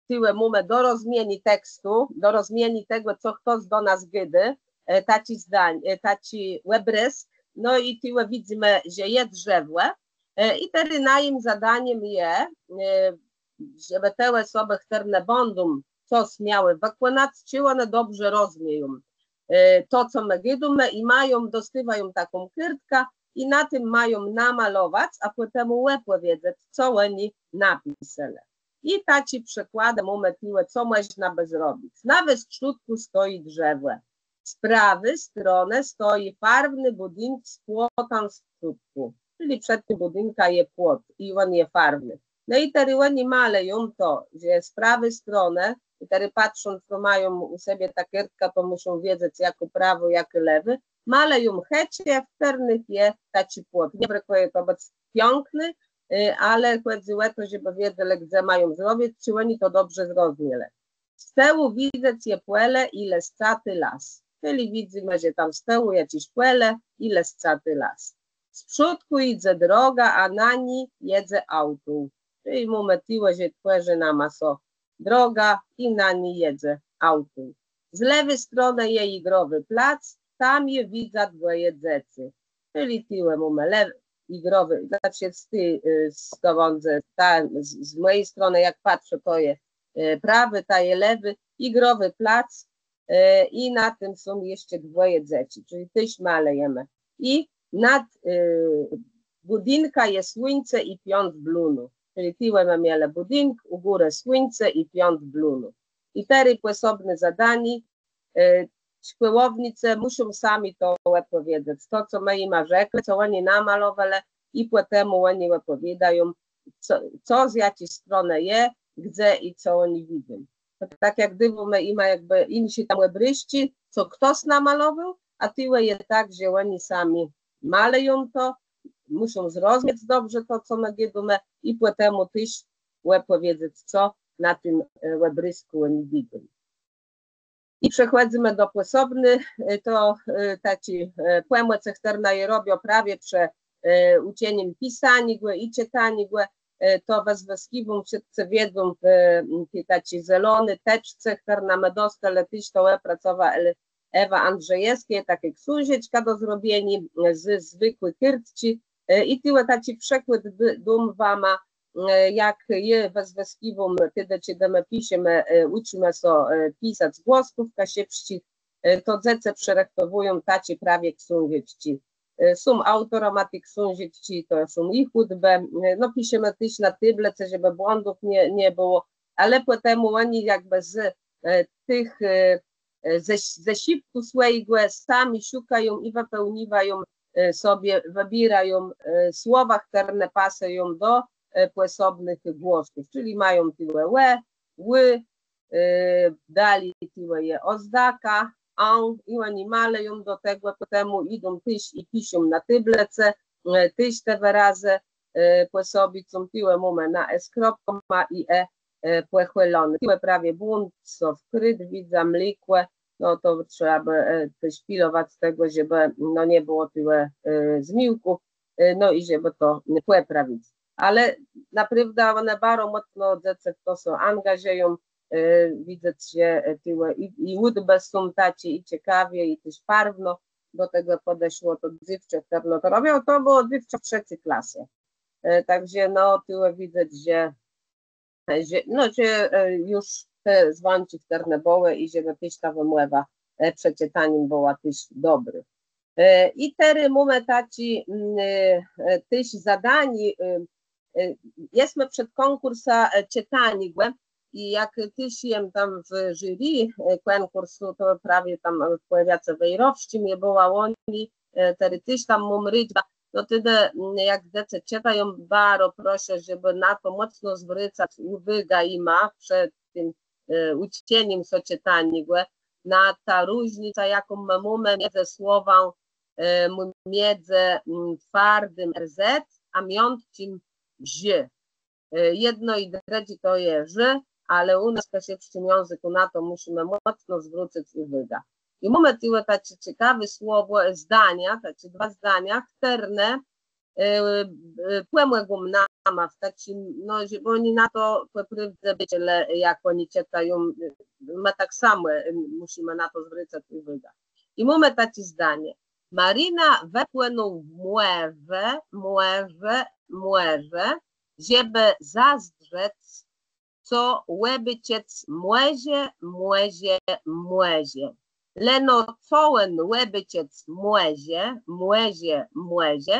tuwò mómë do rozmieniô tekstu, do rozmieniô tegò, co chtos do nas gôdô, e, taczi zdań-, e, taczi òbrôzk. No i tuwò widzymë, że je drzewò. E, i tedë najim zadanim je, e, żebë te òsobë, chtërne bãdą cos miałë wëkònac, czë òne dobrze rozmieją, e, to, co më gôdómë, i mają, dostôwają taką kôrtkã i na tim mają namalowac, a pòtemù òpòwiedzec, co òni napiselë. I taczé przikładë mómë tëli, co mòżna bë zrobic. Na westrzódkù stoji drzewò. Z prawi stronë stoji farwny bùdink z płotã w przódkù. Czëli przed tim bùdinkã je płot i òn je farwny. No i terô òni malëją to, że z prawi stronë, i terô patrząc, co mają ù sebie ta kôrtka, to mùszą wiedzec, jakô prawô, jakô lewô, malëją chëcze, w chtërnëch je taczi płot. Nie brëkùje to bëc piãkné, y, ale chòdzy ò to, żebë wiedzelë, dze mają zrobic, czë òni to dobrze zrozmielë. Z tëłu widzec je pòle i lëscati las. Czëli widzymë, że tam z tëłu jaczés pòle i lëscati las. Z przódkù jidze droga, a na ni jedze auto. Czëli mómë tëli, że twòrzi nama sã droga i na ni jedze auto. Z lewi stronë je jigrowi plac, tam je widzec dwòje dzecy. Czëli tëli mómë lewi, jigrowi, znaczi z ti, y, z, to bãdze ta, z, z mòji stronë, jak patrzã, to je, y, prawi, ta je lewi, jigrowi plac, e, i na tim są jeszcze dwòje dzecy, czëli téż malëjemë. I nad, e, bùdinkã je słuńce i piãc blónów. Czëli tëli më mielë bùdink, ù górë słuńce i piãc blónów. I terô pòsobné zadanié, e, szkòłownicë mùszą sami to òpòwiedzec. To, co më jima rzeklë, co òni namalowelë, i pòtemù òni òpòwiôdają, co, co z jaczi stronë je, dze i co òni widzą. To tak jak gdëbë më jima jakbë jinszé tam òbrôzczi, co chtos namalowôł, a tëli je tak, że òni sami malëją to, mùszą zrozmiec dobrze to, co më gôdómë, i pòtemù téż òpòwiedzec, co na tim, e, òbrôzkù òni widzą. I przechòdzymë do pòsobny, e, to, e, taczi, e, pòmòcë, chtërna je robiô prawie przë, e, ùczenim pisaniégò i czëtaniégò, e, to wëzwëskiwóm, wszëtcë wiedzą, w, m, ti taczi zelony teczce, chtërną më dostelë, téż to òpracowa Ele-, Ewa Andrzejewskô, takô ksążeczka do zrobieniô, e, z zwëkłi kôrtczi, e, i tëli taczi przëkłôd b-, dóm wama, e, jak jô wëzwëskiwóm, tedë, czedë më piszemë, e, ùczimë sã, e, pisac głosków kaszëbsczich, e, to dzecë przërëchtowùją taczé prawie ksążeczczi. E, są aùtorama ti ksążeczczi, to są jich ùdbë. E, no, piszemë téż na tôblëcë, żebë błãdów nie, nie bëło, ale pòtemù òni jakbë z, e, tëch, e, e, ze, ze szëpkù swòjégò sami szukają i wëpełniwają, e, sobie, wëbiérają, e, słowa, chtërne pasëją do, e, pòsobnëch głosków, czëli mają tëli ò, ù, e, dali tëli je òzdaka, ã, i òni malëją do tegò, pòtemù jidą téż i piszą na tôblëcë, e, téż te wërazë, e, pòsobicą, tëli mómë na e z kropkama i e, e, pòchëloné. Tëli prawie błąd sã wkrôdł, widzã, mlékò, no to trzeba bë, e, téż pilowac tegò, żebë, no, nie bëło tëli, e, zmiłków, e, no i żebë to pòprawic. Ale naprôwdã òne baro mòcno, dzecë w to sã angażëją, e, widzã, że, e, tëli i, i ùdbë są taczé i cekawie, i téż farwno do tegò pòdeszło to dzéwczã, chtërno to robiło, to bëło dzéwczã w trzecy klase. E, tak że, no, tëli widzã, że, że, no, że, e, ju te zwãczi, chtërne bëłë i żebë téż ta wëmòwa, e, przë czëtanim bëła téż dobrô. E, i terô mómë taczi, mm, e, e, téż zadanié, e, e, jesmë przed kònkùrsã, e, czëtaniégò i jak téż jem tam w jury, e, kònkùrsu, to prawie tam, e, w pòwiace wejrowsczim jô bëła łoni, e, terô téż tam móm rôczbã. No tedë, mm, jak dzecë czëtają, baro proszã, żebë na to mòcno zwrôcac ùwôgã jima przed tim, e, ùczenim sã czëtaniégò, na tã różnicã, jaką më mómë midzë słowã, e, m-, midzë, mm, twardim R Z, a miãtczim ż. E, jedno i drëdżé to je ż, ale ù nas w kaszëbsczim jãzëkù na to mùszimë mòcno zwrócëc ùwôgã. I mómë tëli taczé cekawé słowò, e, zdania, taczé dwa zdania, chtërne, e, e, pòmògą nama w taczim, no, że, bò òni na to pò prôwdze bãdzelë, jak òni czëtają, e, më tak samò, e, mùszimë na to zwrôcac ùwôgã. I mómë taczé zdanié. Marina wëpłënął w mòrze, mòrze, mòrze, żebë zazdrzec, co òbôczëc mòże, mòże, mòże. Leno co òn òbôczëc mòże, mòże, mòże,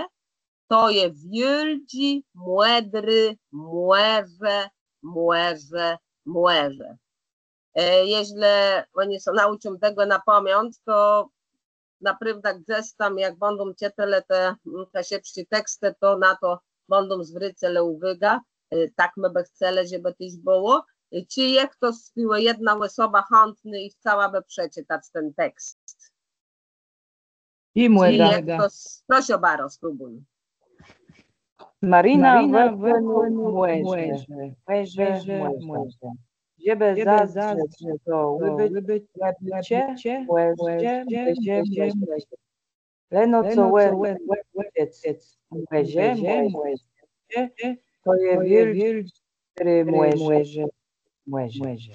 to je wiôldżé, mòdré mòrze mòże, mòże. E, jeżlë òni sã naùczą tegò na pamiãc, to naprôwdã gdzes tam, jak bãdą czëtelë te, mm, te kaszëbsczé tekstë, to na to bãdą zwrôcelë ùwôgã. E, tak më bë chcelë, żebë téż bëło. E, czë je chtos, tuwò jedna òsoba chãtnô i chcałabë przeczëtac ten tekst? I mògã. Proszã baro, spróbùj. Marina Wëtwònô mòże, mòże, mòże. Żebë zazdrzec do òbëcô, mòże, mòże, mòże. Leno co òbëcô, mòże, mòże. To je wiôldżé, mòże, mòże.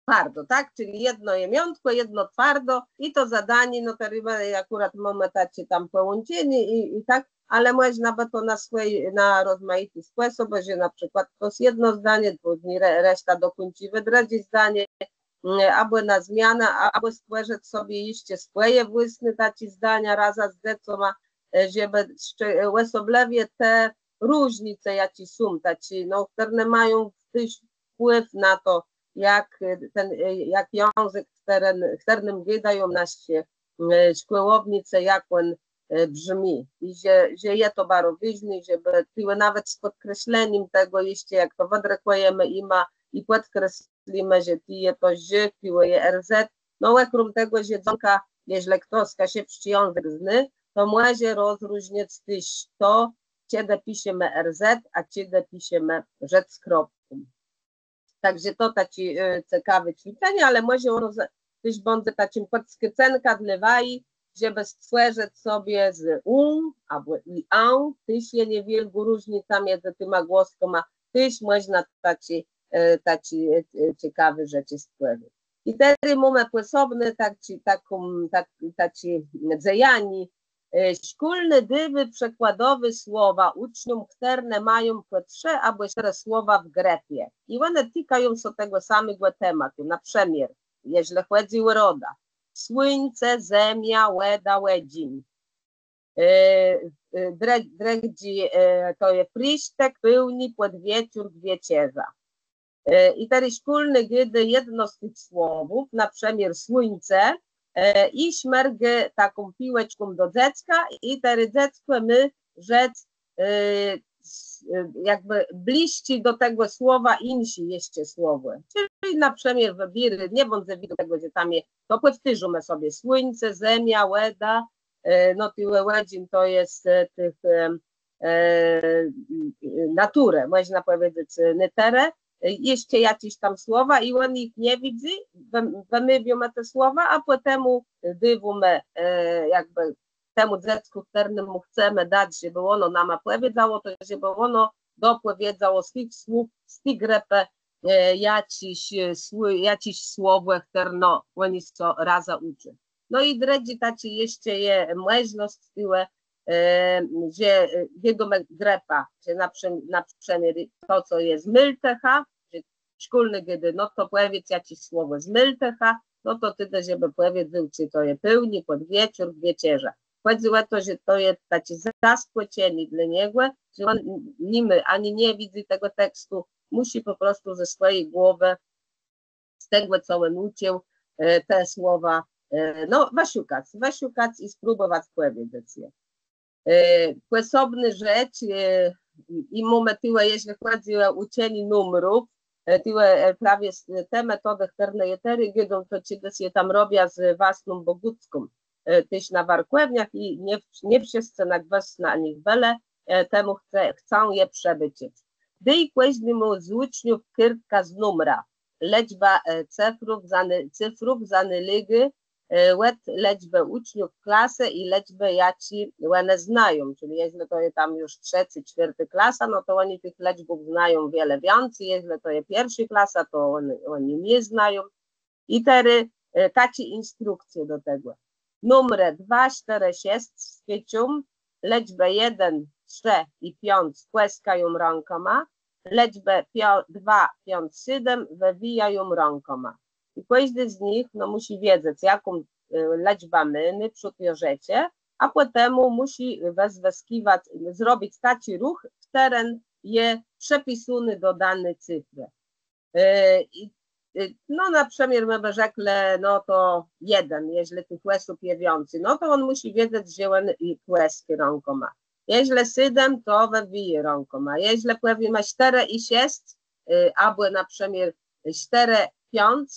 Twardo, tak? Czëli jedno je miãtkò, jedno twardo i to zadanié, no terô akùrat mómë taczé tam pòłączenié i, i tak, ale mòżna bë to na swój, na rozmajiti spòsób, że na przikłôd chtos jedno zdanié, pózni re-, reszta dokùńczi drëdżé zdanié, mm, abò na zmianã, a-, abò stwòrzëc sobie jesz swòje własné taczé zdania razã z dzecama, e, żebë jeszcze, e, òsoblëwie te różnice, jaczé są, taczé, no, chtërne mają téż wpłiw na to, jak, e, ten, e, jak jãzëk, chtëren-, chtërnym gôdają naszi, e, szkòłownicë, jak òn, e, brzmi. I że, że je to baro wôżné, żebë tuwò nawet z pòdkreslenim tegò jeszcze, jak to wëdrëkùjemë jima i pòdkreslimë, że tu je to ż, tuwò je R Z. No, òkróm tegò, że dzãka, jeżlë chtos kaszëbsczi jãzëk znô, to mòże rozróżnic téż to, czedë piszemë R Z, a czedë piszemë rzec z kropką. Tak że to taczé, e, cekawé cwiczenié, ale mòże òno za-, téż bãdze taczim pòdskôcënkã dlô waji, żebë stwòrzëc sobie z ą abò i ã, téż je niewiôlgô różnica midzë tima głoskama, téż mòżna taczé, e, taczé, e, e, cekawé rzeczë stwòrzëc. I terô mómë pòsobné taczé, taką, tak, taczé dzejanié, e, szkólny dôwô przëkładowé słowa ùcznióm, chtërne mają pò trzë abò sztërë słowa w grëpie. I òne tikają sã tegò samégò tematu, na przëmiôr, jeżlë chòdzy ò rodã: słuńce, zemia, wòda, òdżin. E, e, dre-, drëdżi, e, to je frisztëk, pôłnié, pòdwieczór, wieczerzô. E, i terô szkólny gôdô jedno z tëch słowów, na przëmiôr słuńce, e, i smërgô taką piłeczką do dzecka i terô dzeckò mô rzec, e, s-, e, jakbë blisczi do tegò słowa jinszé jeszcze słowò. Czëli na przëmiôr wëbiérô, nie bãdze widzôł tegò, że tam je to, pòwtôrzómë sobie słuńce, zemia, wòda, e, no, ten òdżin to je, e, tëch, e, e, naturë, mòżna pòwiedzec, e, nôtërë, e, jeszcze jaczés tam słowa i òn jich nie widzy, wëm-, wëmôwiómë te słowa, a pòtemù dôwómë, e, jakbë temù dzeckù, chtërnémù chcemë dac, żebë òno nama pòwiedzało, to żebë òno dopòwiedzało z tëch słów, z ti grëpë, e, jaczés, e, sł-, jaczés słowò, chtërno òni sã razã ùczą. No i drëdżi taczi jeszcze je mòżnosc, tëli, e, że, e, wiadomò grëpa, że na przë-, na przëmiôr to, co je z môltëcha, że szkólny gôdô, no to pòwiédz jaczés słowò z môltëcha, no to tedë, żebë pòwiedzôł, czë to je pôłnié, pòdwieczór, wieczerzô. Chòdzy ò to, że to je taczé zaskòczenié dlô niegò, że òn ni mô ani nie widzy tegò tekstu, mùszi pò prostu ze swòji głowë, z tegò, co òn ùczuł, e, te słowa, e, no, wëszëkac, wëszëkac i spróbòwac pòwiedzec je. E, pòsobnô rzecz, e, i mómë tëli, jeżlë chòdzy ò ùczenié numrów, e, tëli, e, prawie s-, te metodë, chtërne jô terô gôdóm, to czedës jô tam robia z wastną Bògùcką, e, téż na warkòwniach i nie, nie wszëscë na gwës na nich bëlë, e, temù chcã, chcã je przëbôczëc. Dôj kòżdémù z ùczniów kôrtkã z numrã. Lëczba, e, cyfrów zanô-, cyfrów zanôlégô, e, òd lëczbë ùczniów klasë i lëczbë, jaczé òne znają. Czëli jeżlë to je tam ju trzecô, czwiôrtô klasa, no to òni tëch lëczbów znają wiele wiãcy, jeżlë to je pierszô klasa, to òni, òni nie znają. I terô, e, taczé instrukcje do tegò. Numrë dwa, sztërë, szesc wskaczą, lëczbë jeden, trzë i piãc płaskają rãkama, lëczbë piã-, dwa, piãc, sétmë wëwijają rãkama. I kòżdi z nich, no, mùszi wiedzec, jaką, e, lëczbã mô, nôprzód jã rzecze, a pòtemù mùszi wëzwëskiwac, zrobic taczi rëch, chtëren je przëpisóny do dóny cyfrë. E, i, e, no, na przëmiôr më bë rzeklë, no to jeden, jeżlë tëch òsób je wiãcy, no to òn mùszi wiedzec, że òn i kłesce rãkòma. Jeżlë sétmë, to wëwijé rãkòma. Jeżlë pòwiémë sztërë i szesc, e, abò na przëmiôr sztërë, piãc,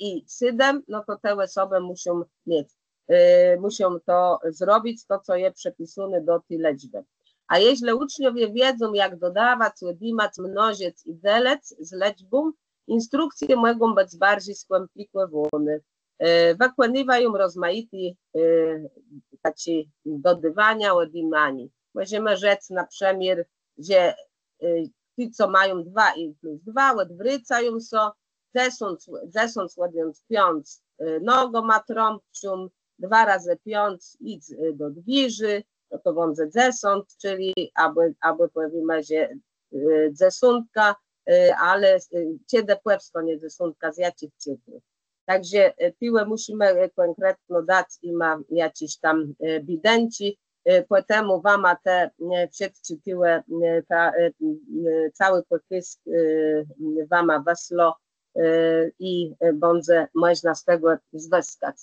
i sétmë, no to te òsobë mùszą miec, e, mùszą to zrobic, to, co je przëpisóné do ti lëczbë. A jeżlë ùczniowie wiedzą, jak dodawac, òdjimac, mnożëc i dzelëc z lëczbą, instrukcje mògą bëc barżi skòmplikòwóné. E, wëkònëwają rozmajité, e, taczé dodôwaniô, òdjimaniô. Mòżemë rzec na przëmiôr, że, e, ti, co mają dwa i plus dwa, òdwrôcają sã, dzesãc, dzesãc òdjąc piãc, e, nogama trąbką, dwa razë piãc, jic, e, do dwiérzi, no to bãdze dzesãc, czëli abò, abò pòwiémë, że, e, dzesątka, e, ale, e, czedë pòwstónie dzesątka, z jaczich cyfrów. Tak że, e, tuwò mùszimë, e, kònkretno dac jima jaczés tam, e, bédënczi, e, pò temù wama te, e, wszëtczé tuwò, e, ta, e, e, całi pòkôzk, e, wama wëslã, e, i, e, bãdze mòżna z tegò zwëskac.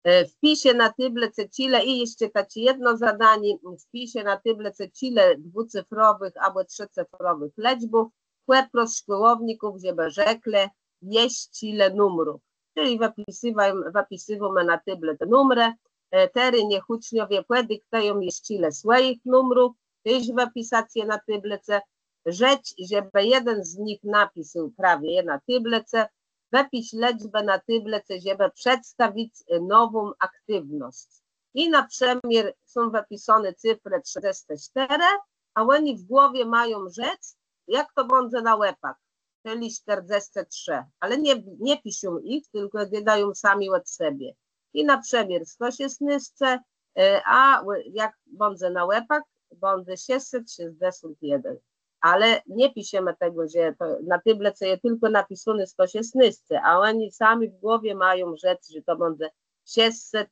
E, wpiszë na tôblëcë czile, i jeszcze taczé jedno zadanié, wpiszë na tôblëcë czile dwùcyfrowëch abò trzëcyfrowëch lëczbów, pòpros szkòłowników, żebë rzeklë, je czile numrów. Czëli wëpisywóm-, wëpisywómë na tôblëcë numrë, e, terô niech ùczniowie pòdiktëją je czile swòjich numrów, téż wëpisac je na tôblëcë, rzec, żebë jeden z nich napisôł prawie je na tôblëcë, wëpisz lëczbã na tôblëcë, żebë przedstawic, e, nową aktiwnosc. I na przëmiôr są wëpisóné cyfrë trzëdzescë sztërë, a òni w głowie mają rzec, jak to bãdze na òpak, czëli sztërdzescë trzë, ale nie, nie piszą jich, tylkò gôdają sami òd sebie. I na przëmiôr sto szesnôsce, e, a ò-, jak bãdze na òpak, bãdze szescset szescdzesąt jeden. Ale nie piszemë tegò, że to na tôblëcë je tylkò napisóné sto szesnôsce, a òni sami w głowie mają rzec, że to bãdze szescset,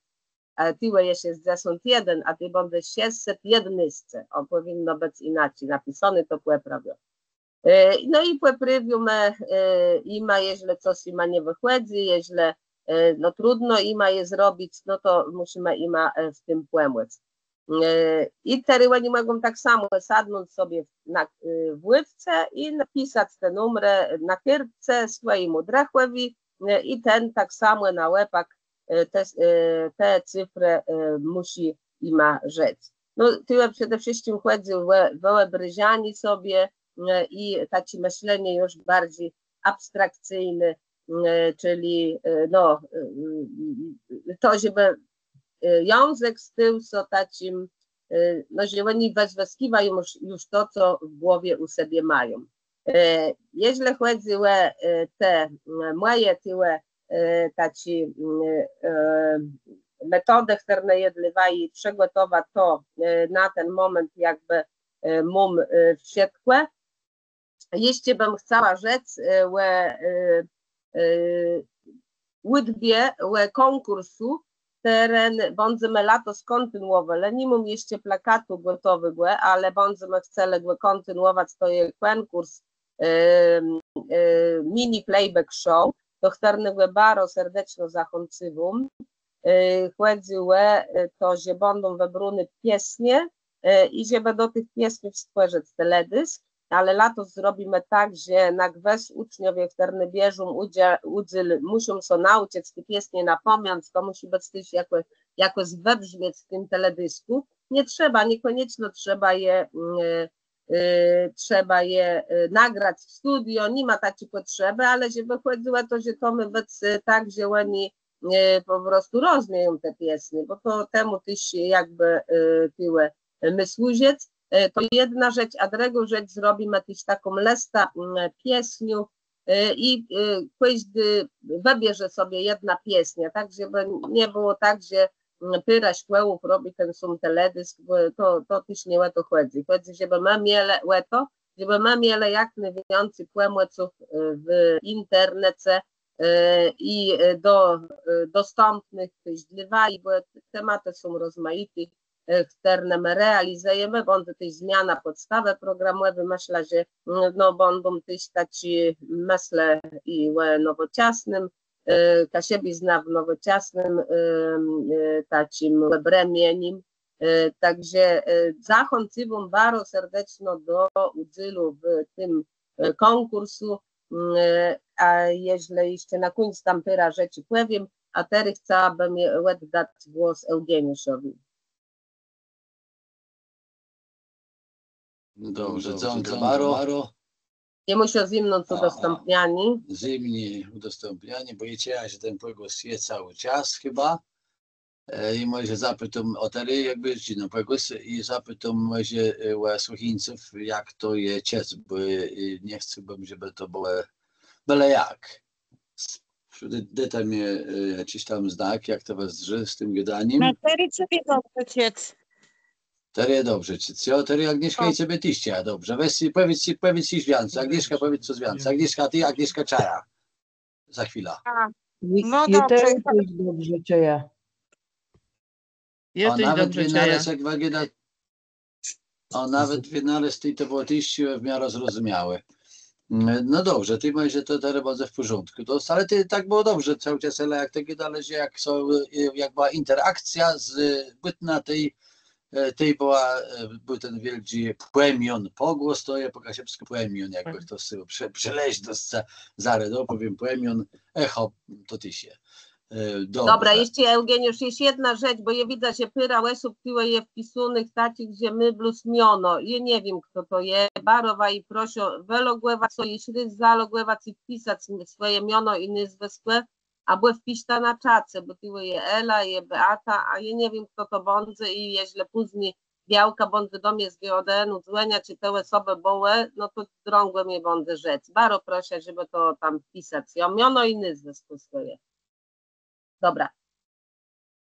e, tuwò je szescdzesąt jeden, a tuwò bãdze szescset jednôsce. Ò, pòwinno bëc jinaczi napisóné, to pòprawiã. E, no i pòprawimë, e, jima, jeżlë cos jima nie wëchòdzy, jeżlë, e, no, trudno jima je zrobic, no to mùszimë jima, e, w tim pòmòc. E, i terô òni mògą tak samò sadnąc sobie na, e, w łôwce i napisac te numrë na kôrtce swòjémù drëchòwi, e, i ten tak samò na òpak, e, te, e, te cyfrë, e, mùszi jima rzec. No, tuwò przede wszëtczim chòdzy ò wë-, wëòbrôżanié sobie, e, i taczé mëslenié ju barżi abstrakcyjné, e, czëli, e, no, e, to, żebë, e, jãzëk stôł sã taczim, e, no, że òni wëzwëskiwają ju, ju to, co w głowie ù sebie mają. E, jeżlë chòdzy ò, e, te, m, mòje tuwò, e, taczé, m, e, metodë, chtërne jô dlô waji przëgòtowa, to, e, na ten mòment jakbë, e, móm, e, wszëtkò. Jeszcze bëm chcała rzec, e, ò, e, e, ùdbie, ò kònkùrsu, chtëren bãdzemë latos kòntinuòwelë. Ni móm jeszcze plakatu gòtowégò, ale bãdzemë chcelë gò kòntinuòwac. To je kònkùrs, e, e, mini playback show, do chtërnégò baro serdeczno zachãcywóm. E, chòdzy ò, e, to, że bãdą wëbróné piesnie, e, i żebë do tëch piesniów stwòrzëc teledisk, ale latos zrobimë tak, że na gwës ùczniowie, chtërny bierzą ùdze-, ùdzél, mùszą sã naùczëc te piesnie na pamiãc, to mùszi bëc téż jakò, jakòs wëbrzmiec w tim telediskù. Nie trzeba, niekònieczno trzeba je, mm, e, e, trzeba je, e, nagrac w studio, ni ma taczi pòtrzebë, ale żebë chòdzëło ò to, że to mô bëc, e, tak, że òni, e, pò prostu rozmieją te piesnie, bò to temù téż jakbë, e, tuwò, e, mô służëc. E, to jedna rzecz, a drëgą rzecz, zrobimë téż taką lëstã, mm, piesniów, e, i, e, kòżdi wëbierze sobie jedną piesniã, tak, żebë nie bëło tak, że, mm, pôrã szkòłów robi ten sóm teledisk, bò to, to téż nié ò to chòdzy. Chòdzy, żebë më mielë, ò to, żebë më mielë jak nôwiãcy pòmòców, e, w internece, e, i, e, do, e, dostãpnëch téż dlô waji, bò te-, tematë są rozmajité, e, chtërne më realizëjemë, bãdze téż zmiana pòdstawë programòwi, mëszlã, że, mm, no, bãdą téż taczé mëslë i ò nowòczasnym, e, kaszëbizna w nowòczasnym, e, e, taczim òbrëmienim. E, tak że, e, zachãcywóm baro serdeczno do ùdzélu w tim, e, kònkùrsu. Mm, e, a jeżlë jeszcze na kùńc tam pôrã rzeczi pòwiém, a terô chcałabëm je-, òddac głos Eùgeniuszowi. Dobrze, dzãka baro. Jô mùszã zjimnąc ùdostãpnianié. Zjimni ùdostãpnianié, bò jô czëjã, że ten pògłos je całi czas chëba. E, i mòże zapitóm ò terô, jakbë, czë no, pògłos, i zapitóm mòże, e, ò słëchińców, jak to je czëc, bò, e, nie chcôłbëm, żebë to bëło bële jak. Dôjta mie, e, jaczis tam znak, jak to wëzdrzi z tim gôdanim. Na terô cebie dobrze czëc. Terô je dobrze czëc, jo? Terô, Agnieszka, i cebie téż czëjã dobrze. Wez i pòwiédz, pòwiédz cos wiãcy. Agnieszka, pòwiédz cos wiãcy. Agnieszka, a të, Agnieszka, czëjã. Za chwilã. No dobrze. Jô téż dobrze czëjã. Jô téż dobrze czëjã. A nawet wënalôzł, jak wëgôda, a nawet wënalôzł, i to bëło téż w miarã zrozumiałé. Mm, no dobrze, tej mòże to terô bãdze w pòrządkù. To, ale tej tak bëło dobrze całi czas, ale jak tegò nôleżi, jak są, e, jak bëła jinterakcjô z, e, bùtna tej, e, tej bëła, e, béł ten wiôldżi pòmión, pògłos to je pò kaszëbskù pòmión, jakbë chto chce prze-, przelezc do sce-, zarô, no, pòwiém pòmión, echò, to téż je. E, dobra. Dobra, jeszcze, Eùgeniusz, jeszcze jedna rzecz, bò jô widzã, że pôrã òsób tuwò je wpisónëch taczich, że mô blós miono. Jô nie wiém, chto to je. Baro wa i proszã wëlogòwac sã, jesz rôz zalogòwac i wpisac swòje miono i nôzwëskò, abò wpiszta na czace, bò tuwò je Ela, je Beata, a jô nie wiém, chto to bãdze i jeżlë pózni białka bãdze do mie z G O D N-u dzwòniła, czë te òsobë bëłë, no to drãgò mie bãdze rzec. Baro proszã, żebë to tam wpisac. Jo, miono i nôzwëskò swòje. Dobra.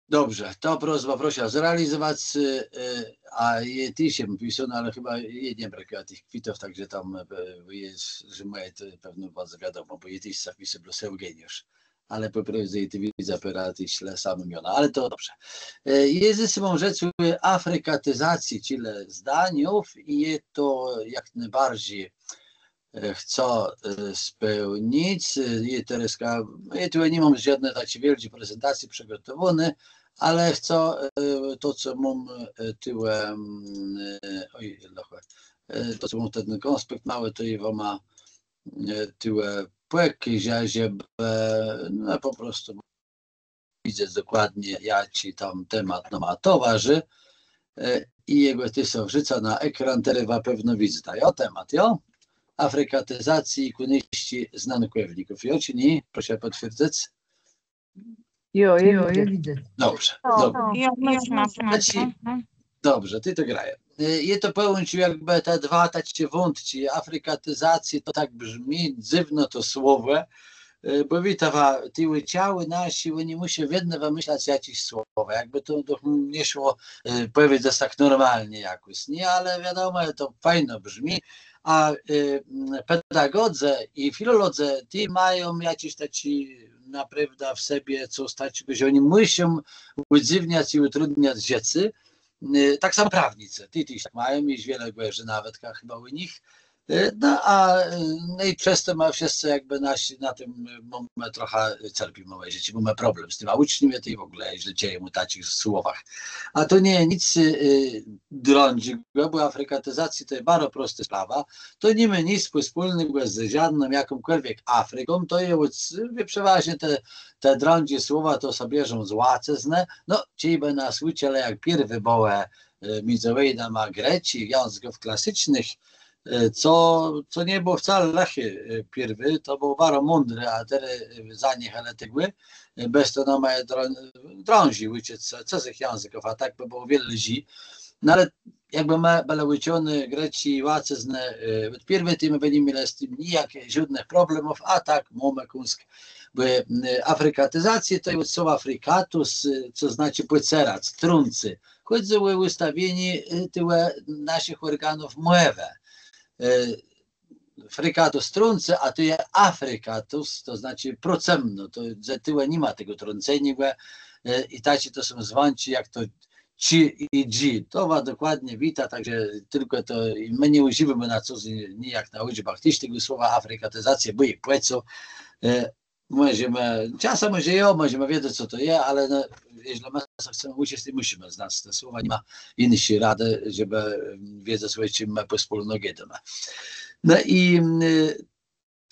Dobrze, tã prosbã proszã zrealizowac, e, e, a jô téż jem pisôł, no ale chëba jô nie brëkùjã tëch kwitów, tak że tam, e, je, że mòje to pewno wama wiadomò, bò jô téż zapisôł blós Eùgeniusz. Ale pò prôwdze jô tu widzã pôrã téż le same miona, ale to dobrze. E, jô zôs móm rzec ò afrikatizacji czile zdaniów i jô to jak nôbarżi e, chcã, e, spełnic. E, i terôzka, jô tu ni móm żódny taczi wiôldżi prezentacje przëgòtowóny, ale chcã, e, to, co móm, e, tuwò, mm, e, òj, lëchò, e, to, co móm ten kònspekt môłi, to jô wama, e, tuwò pòkôżã, żebë, e, no, pò prostu widzec dokładnie, jaczi tam temat nama towarzi. E, i jegò téż wrzucã na ekran, terô wa pewno widzyta, jo, temat, jo? Afrikatizacji i kùńsczi znankòwników, jo, czë nié? Proszã pòtwierdzëc. Jo, jo, jo, widzã. Dobrze, dobrze. Jo, mòżna. Znaczi, dobrze, tej to graje. E, jô to pòłącził jakbë te dwa taczé wątczi, afrikatizacjô, to tak brzmi, dzywno to słowò, e, bò wiéta wa, ti ùczałi naszi, òni mùszą wiedno wëmëszlac jaczés słowa, jakbë to, to nie szło, e, pòwiedzec tak normalnie jakòs, nié? Ale wiadomò, to fejno brzmi, a, e, mm, pedagòdzë i filolodzë, ti mają jaczis taczi naprôwdã w sobie cos taczégò, że òni mùszą ùdzywniac i ùtrudniac rzeczë, e, tak samò prawnicë, ti téż tak mają, i wiele gòrzi nawetka chëba ù nich. E, no, a, e, no i przez to më wszëscë jakbë na, na tim, e, mómë trochã, e, cerpimë, mòże rzec, mómë problem z tim, a ùczniowie to i w ògóle, jeżlë czëjemë ò taczich słowach. A to nie je nic, e, drãdżégò, bò afrikatizacjô to je baro prostô sprawa. To ni mô nic wspólnégò ze żódną jakąkòlwiek Afriką, to je òd, przeważnie te te drãdżé słowa to sã bierzą z łacëznë. No, czejbë nas ùczëlë, jak pierwi bëło, e, midzë wòjnama, Greczi, jãzëków klasycznëch, e, co, co nie bëło wcale lëché, e, pierwi, to bëło baro mądré, a terô, e, zaniechelë tegò, e, bez to nama je drã-, drãdżi ùczëc sã cëzëch jãzëków, a tak bë bëło wiele lżi. No ale jakbë më bëlë ùczony Greczi, łacëznë, e, òd pierwi, tej më bë ni mielë z tim nijaczich, żódnëch problemów, a tak mómë kąsk, bò, e, afrikatizacjô to je òd słowa afrikatus, e, co znaczi pòcerac, trącëc. Chòdzy ò ùstawienié, e, tuwò naszich òrganów mòwë. E, fricatus trący, a tu je africatus, to znaczi procëmno, to, że tuwò ni ma tegò trąceniô, e, i taczé to są zwãczi, jak to czi i dżi. To wa dokładnie wiéta, tak że tëlkò to më nie ùżiwómë na co dzéń, nijak na ùczbach téż tegò słowa afrikatizacje, bò i pò co. E, mòżemë, czasã mòże jo, mòżemë wiedzec, co to je, ale no, jeżlë më sã chcemë ùczëc, to mùszimë znac te słowa, ni ma jinszi radë, żebë wiedzec, ò czim më pòspólno gôdómë. No i e,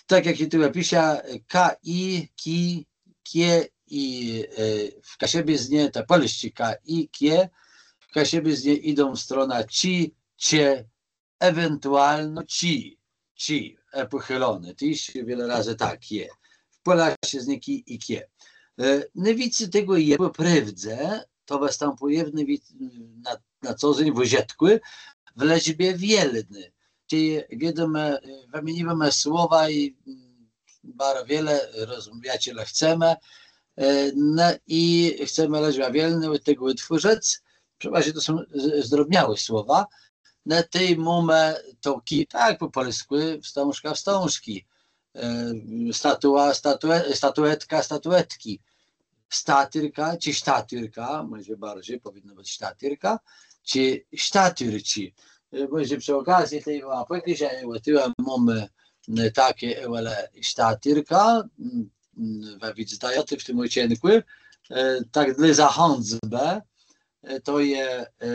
tak jak jô tu piszã, ka, i, ki, kie i e, w kaszëbiznie, te pòlsczé ka, i, kie, w kaszëbiznie jidą w stronã czi, cze, ewentualno czi, czi, e, pòchiloné. Téż wiele razy tak je. W pòlaszëznie ki i kie. E, nôwicy tegò je pò prôwdze, to wëstãpùje w nôwic-, na, na co dzéń w ùżëtkù, w lëczbie wielny. Czëli gôdómë, e, wëmieniwómë słowa i mm, baro wiele, rozmiejã, czile chcemë, e, no i chcemë lëczbã wielną òd tegò ùtwòrzëc, przeważnie to są z-, zdrobniałé słowa, no tej mómë to ki, tak pò pòlskù, wstążka, wstążki, e, statua, statue-, statuetka, statuetki, statyrka, czë sztatyrka, mòże barżi pòwinno bëc sztatyrka, czë sztatyrczi. E, mòże przë òkazji tej wama pòkôżã, e, ò, tu mómë, e, taczé, e, òle, sztatyrka, mm, mm, wa widzyta, jo, tu w tim òdcynkù, e, tak dlô zachãcbë, e, to je, e,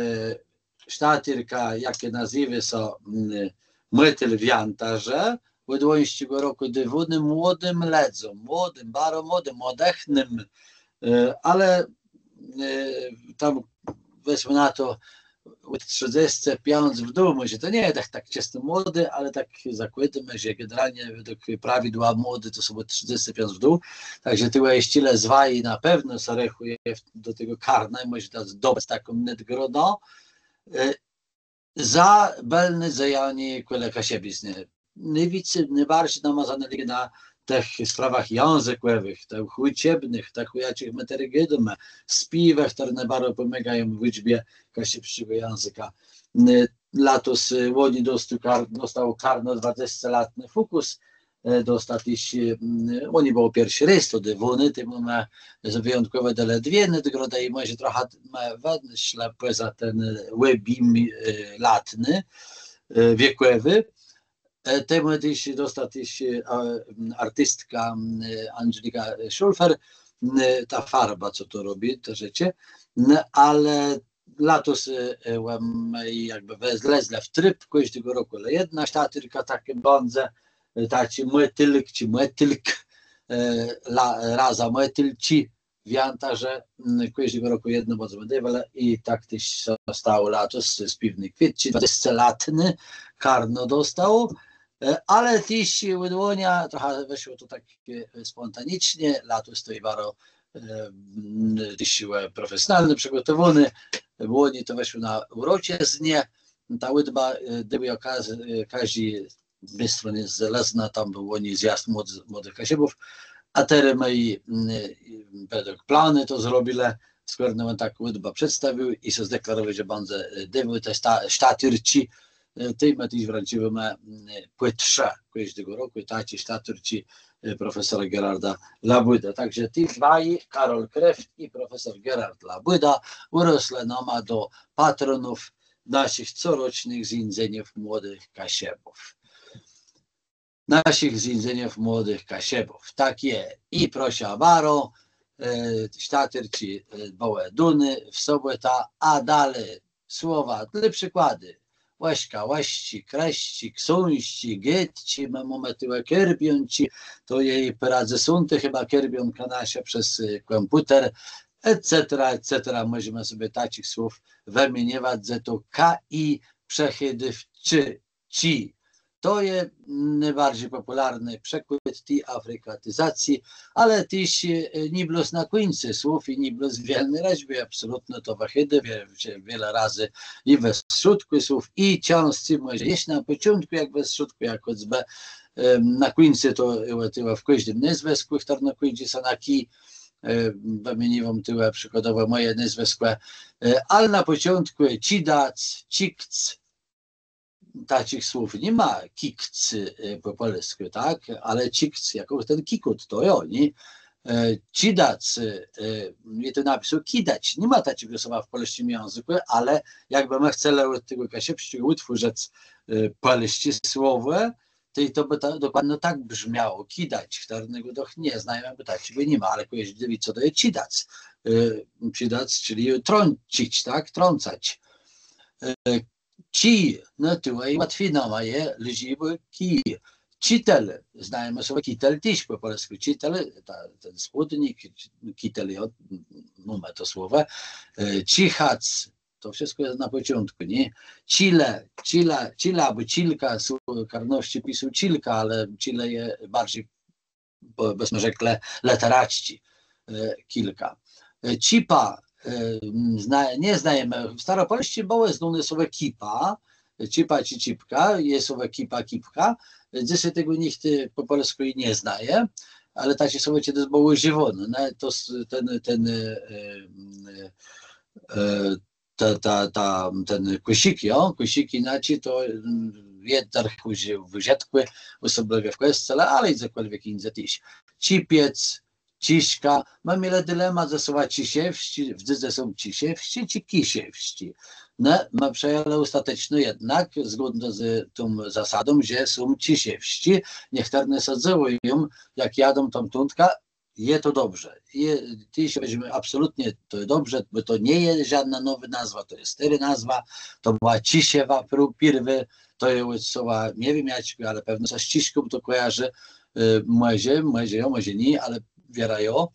sztatyrka, jakô nazéwô sã, mm, Mòtil w jantarze, òd łońsczégò rokù dôwónô młodim lëdzóm, młodim, baro młodim, młodëchnym, e, ale, e, tam, wezmë na to, òd trzëdzescë piãc w dół, mòże to nie je tak, tak czësto młodi, ale tak zakłôdómë, że generalnie wedle prawidła młodi to są òd trzëdzescë piãc w dół, tak że tuwò jesz czile z waji na pewno sã rechùje do tegò karna i mòże tam zdobyc taką nôdgrodã. E, za bëlné dzejanié kòle kaszëbiznë. Nôwicy, nôbarżi nama zanôlégô na tëch sprawach jãzëkòwëch, tëch ùczebnëch, tëch, ò jaczich më terô gôdómë, spiéwach, chtërne baro pòmôgają w ùczbie kaszëbsczégò jãzëka. N-, latos, e, łoni dostôł kar-, dostało karno dwadzescelatné Fucus, e, dosta téż, e, m, òni bëło pierszi rôz to dôwóné, tej mómë wëjątkòwò delë dwie nôdgrodë i mòże trochã më wëszlë pòza ten, e, òbjim, e, latny, e, wiekòwi. E, tej mómë téż, dosta téż, e, a, m, artistka, m, e, Angelika Szulfer, m, e, ta farba, co to robi, te rzeczë. N-, ale latos, e, e, ò, më jakbë wlezlë w trib, kòżdégò rokù le jedna sztatérka takô bãdze, e, taczi mòtilk, czë mòtilk, e, la-, razã mòtilczi, w jantarze, mm, kòżdégò rokù jedno bãdzemë dôwelë i tak téż sã stało latos, spiéwné kwiôtczi, dwadzescelatné karno dostało, e, ale téż òd łoni, trochã wëszło to tak, e, spòntaniczno, latos to i baro, e, mm, téż, e, profesjonalno przëgòtowóné, łoni to wëszło na ùroczëznie, ta ùdba, e, dôwô òkaz-, e, kòżdi, Biestrón je Żelazna, tam béł łoni zjôzd młodë-, młodëch Kaszëbów, a terô më i, mm, i wedle planë to zrobilë, skòro òn tak ùdbã przedstawił i sã zdeklarowôł, że bãdze, e, dôwôł te szta-, sztatérczi, e, tej më téż wrãczimë, mm, pò trzë kòżdégò rokù, taczé sztatérczi, e, profesora Gerarda Labùdë. Tak że ti dwaji, Karól Kreft i profesor Gerard Labùda, ùroslë nama do patronów naszich corocznëch zéńdzeniów młodëch Kaszëbów. Naszich zéńdzeniów młodëch Kaszëbów. Tak je. I proszã baro, e, sztatérczi, e, bëłë dóné w sobòtã, a dali słowa, dlô przikładu. Łëżka, łëżczi, krëszczi, ksążczi, gôdczi, më mómë tuwò kôrbiónczi, to je pôrã dzesąti chëba kôrbiónka naszô przez, e, kòmpùter, et cetera, et cetera. Mòżemë sobie taczich słów wëmieniwac, że to K I przechôdô w czi, czi. To je nôbarżi pòpùlarny przëkłôd ti afrikatizacji, ale téż, e, nié blós na kùńcu słów i nié blós w wielny lëczbie, absolutno to wëchôdô, wie-, wie-, wiele razy i we strzódkù słów, i czãscy mòże jesz na pòczątkù, jak we strzódkù, jak chòcbë, em, na kùńcu to, e, tuwò w kòżdim nôzwëskù, chtërno kùńczi sã na ki, e, wëmieniwóm tuwò przikładowò mòje nôzwëskò, e, ale na pòczątkù czidac, czikc, taczich słów ni ma, kikc, e, pò pòlskù, tak? Ale czikc, jakò ten kikùt, to jo, nié? E, czidac, e, e, jô tu napisôł kidać. Ni ma taczégò słowa w pòlsczim jãzëkù, ale jakbë më chcelë òd tegò kaszëbsczégò ùtwòrzëc, e, pòlsczé słowò, tej to bë ta, dokładno tak brzmiało, kidać, chtërnégò doch nie znajemë, bò taczégò ni ma, ale kòżdi wié, co to je czidac. E, czidac, czëlë trącic, tak? Trącać. E, czij, no tu i łatwiej nama je, lżi, bò kij. Czitel, znajemë słowò kitel téż pò pòlskù. Czitel, ta, ten spódnik, kitel, jo, mómë to słowò. E, czichac, to wszëtkò je na pòczątkù, nié? Czile, czila, czila abò czilka, su-, Karnowsczi pisôł czilka, ale czile je barżi, bò, bësmë rzeklë, lëteracczi, e, kilka. E, czipa, e, zna-, nie znajemë, w staropòlsczim bëło znóné słowò kipa, czipa czë czipka, je słowò kipa, kipka. E, dzysô tegò nicht, e, pò pòlskù i nie znaje, ale taczé słowò czedës bëło ùżiwóné, no, to s-, ten, ten, e, e, e, ta, ta, ta, ten kòszik, jo, kòszik jinaczi to, mm, je terch ùżi-, w ùżëtkù, òsoblëwie w kòscele, ale i dzekòlwiek jindze téż. Czipiec, cziszka. Mómë le dilemat ze słowã cziszewsczi, w dzydze są cziszewsczi czë kiszewsczi. No, më przëjãlë òstateczno jednak, zgódno z tą zasadą, że są cziszewsczi. Niechtërny sã dzëwùją, jak jadą tamtądka, je to dobrze. Je, téż pòwiém, absolutno to je dobrze, bò to nie je żódnô nowô nazwa, to je stôrô nazwa, to bëła Cziszewa pró-, pierwi, to je òd słowa, nie wiém jaczégò, ale pewno sã z cziszką to kòjarzi, e, mòże, mòże jo, mòże nié, ale wierã jo.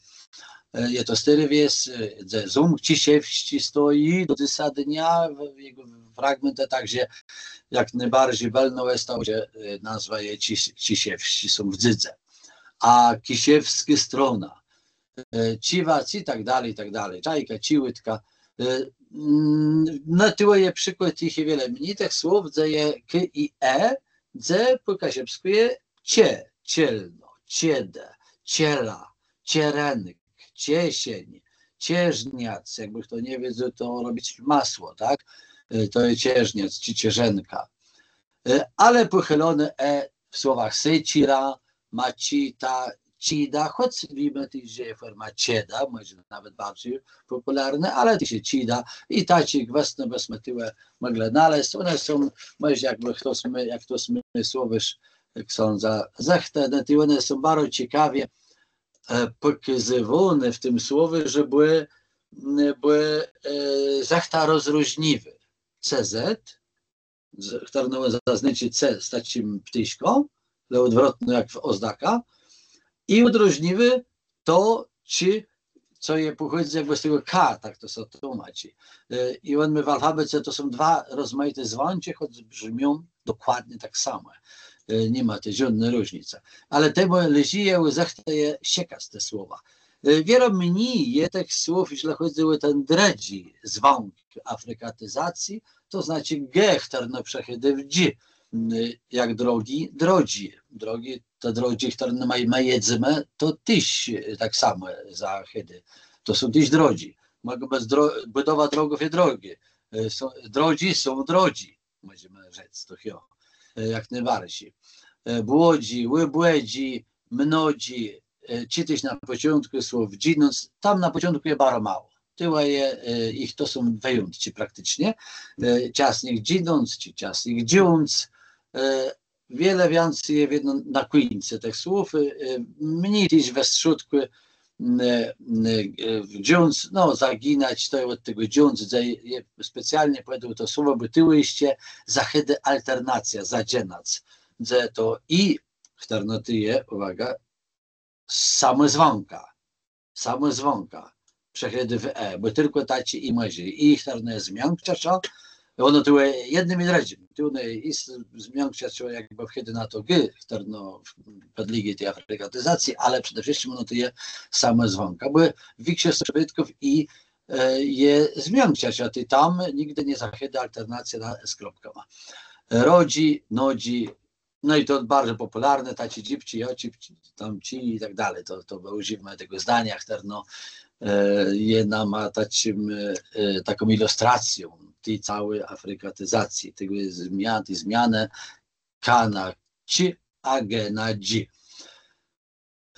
E, je to stôrô wies, e, dze zómk cziszewsczi stoji do dzysdnia, w-, jegò fragment, tak że jak nôbarżi bëlno je to, że, e, nazwa je Czis-, Cziszewsczi są w dzydze. A kiszewskô strona, e, cziwac i tak dali, i tak dali. Czajka, cziwùtka. E, mm, no tuwò je przikłôd tëch wiele mni tëch słów, dze je k i e, dze pò kaszëbskù je cze, czelno, czedë, czela, czerenk, czeszeń, czerzniac, jakbë chto nie wiedzôł, to robic masło, tak? E, to je czerzniac czë czerzenka. E, ale pòchëloné e w słowach sekira, maczeta, czida, chòc wiémë téż, że je fòrma czeda, mòże nawet barżi pòpùlarnô, ale téż je czida i taczé gwësno bësmë tuwò mòglë nalezc. Òne są, mòże jakbë chtos mô, jak chtos mô słowôrz ksãdza Zëchtë, no to òne są baro cekawie, e, pòkazywóné w tim słowie, że bëłë, m, bëłë, e, Zëchta rozróżniwô. C Z, z-, chtërno zaznaczi C z taczim ptôszkã, le òdwrotno jak w Ozdaka. I òdróżniwô to, czë, co je, pòchòdzy jakbë z tegò K, tak to sã tłómaczi. E, i òn mô w alfabece, to są dwa rozmajité zwãczi, chòc brzmią dokładnie tak samò. E, ni ma tu żódny różnicë. Ale temù lżi je, ù Zëchtë je szëkac te słowa. E, wiele mni je tëch słów, jeżlë chòdzy ò ten drëdżi zwãk afrikatizacji, to znaczi G, chtërno przechòdzy w dżi, m, jak drogi, drodżi. Drogi, te drodżi, chtërnyma më jedzemë, to téż, e, tak samò zachòdzy. To są téż drodżi. Mògą bëc dro-, bùdowa drogów je drogô. E, są, drodżi są drodżi, mòżemë rzec, to jo. E, jak nôbarżi. E, błodżi, ùbòdżi, mnodżi, e, czë téż na pòczątkù słów dżinąc, tam na pòczątkù je baro mało. Tuwò je, e, jich, to są wëjątczi prakticzno. E, czasnik dżinąc, czë czasnik dżąc. E, wiele wiãcy je wiedno na kùńcu tëch słów. E, mni téż we strzódkù, e, e, dżąc, no, zaginać, to je òd tegò dżąc, że je specjalno pòwiedzôł to słowò, bò tuwò jesz zachòdzy alternacjô, zadżënac, że to i, chtërno tu je, ùwôga, samòzwãka. Samòzwãka. Przechòdzy w e, bò tëlkò taczé i mòże. I chtërno je zmiãkczaczô, òno tu je jednym i drëdżim. Tu òno je i z-, zmiãkczaczô, jakbë wchòdzy na to g, chtërno pòdlégô ti afrikatizacji, ale przede wszëtczim òno tu je samòzwãka. Bò wikszosc przëbëtków i, e, je zmiãkczaczô, a tu tam nigdë nie zachòdzy alternacjô na e z kropkama. Rodżi, nodżi, no i to baro pòpùlarné, taczé dżibczi, jo, cipczi, tamczi i tak dali. To, to ùżiwómë tegò zdaniô, chtërno, e, je nama taczim, e, taką ilustracją ti całi afrikatizacji, tegò zmian-, ti zmianë k na cz, a g na dż.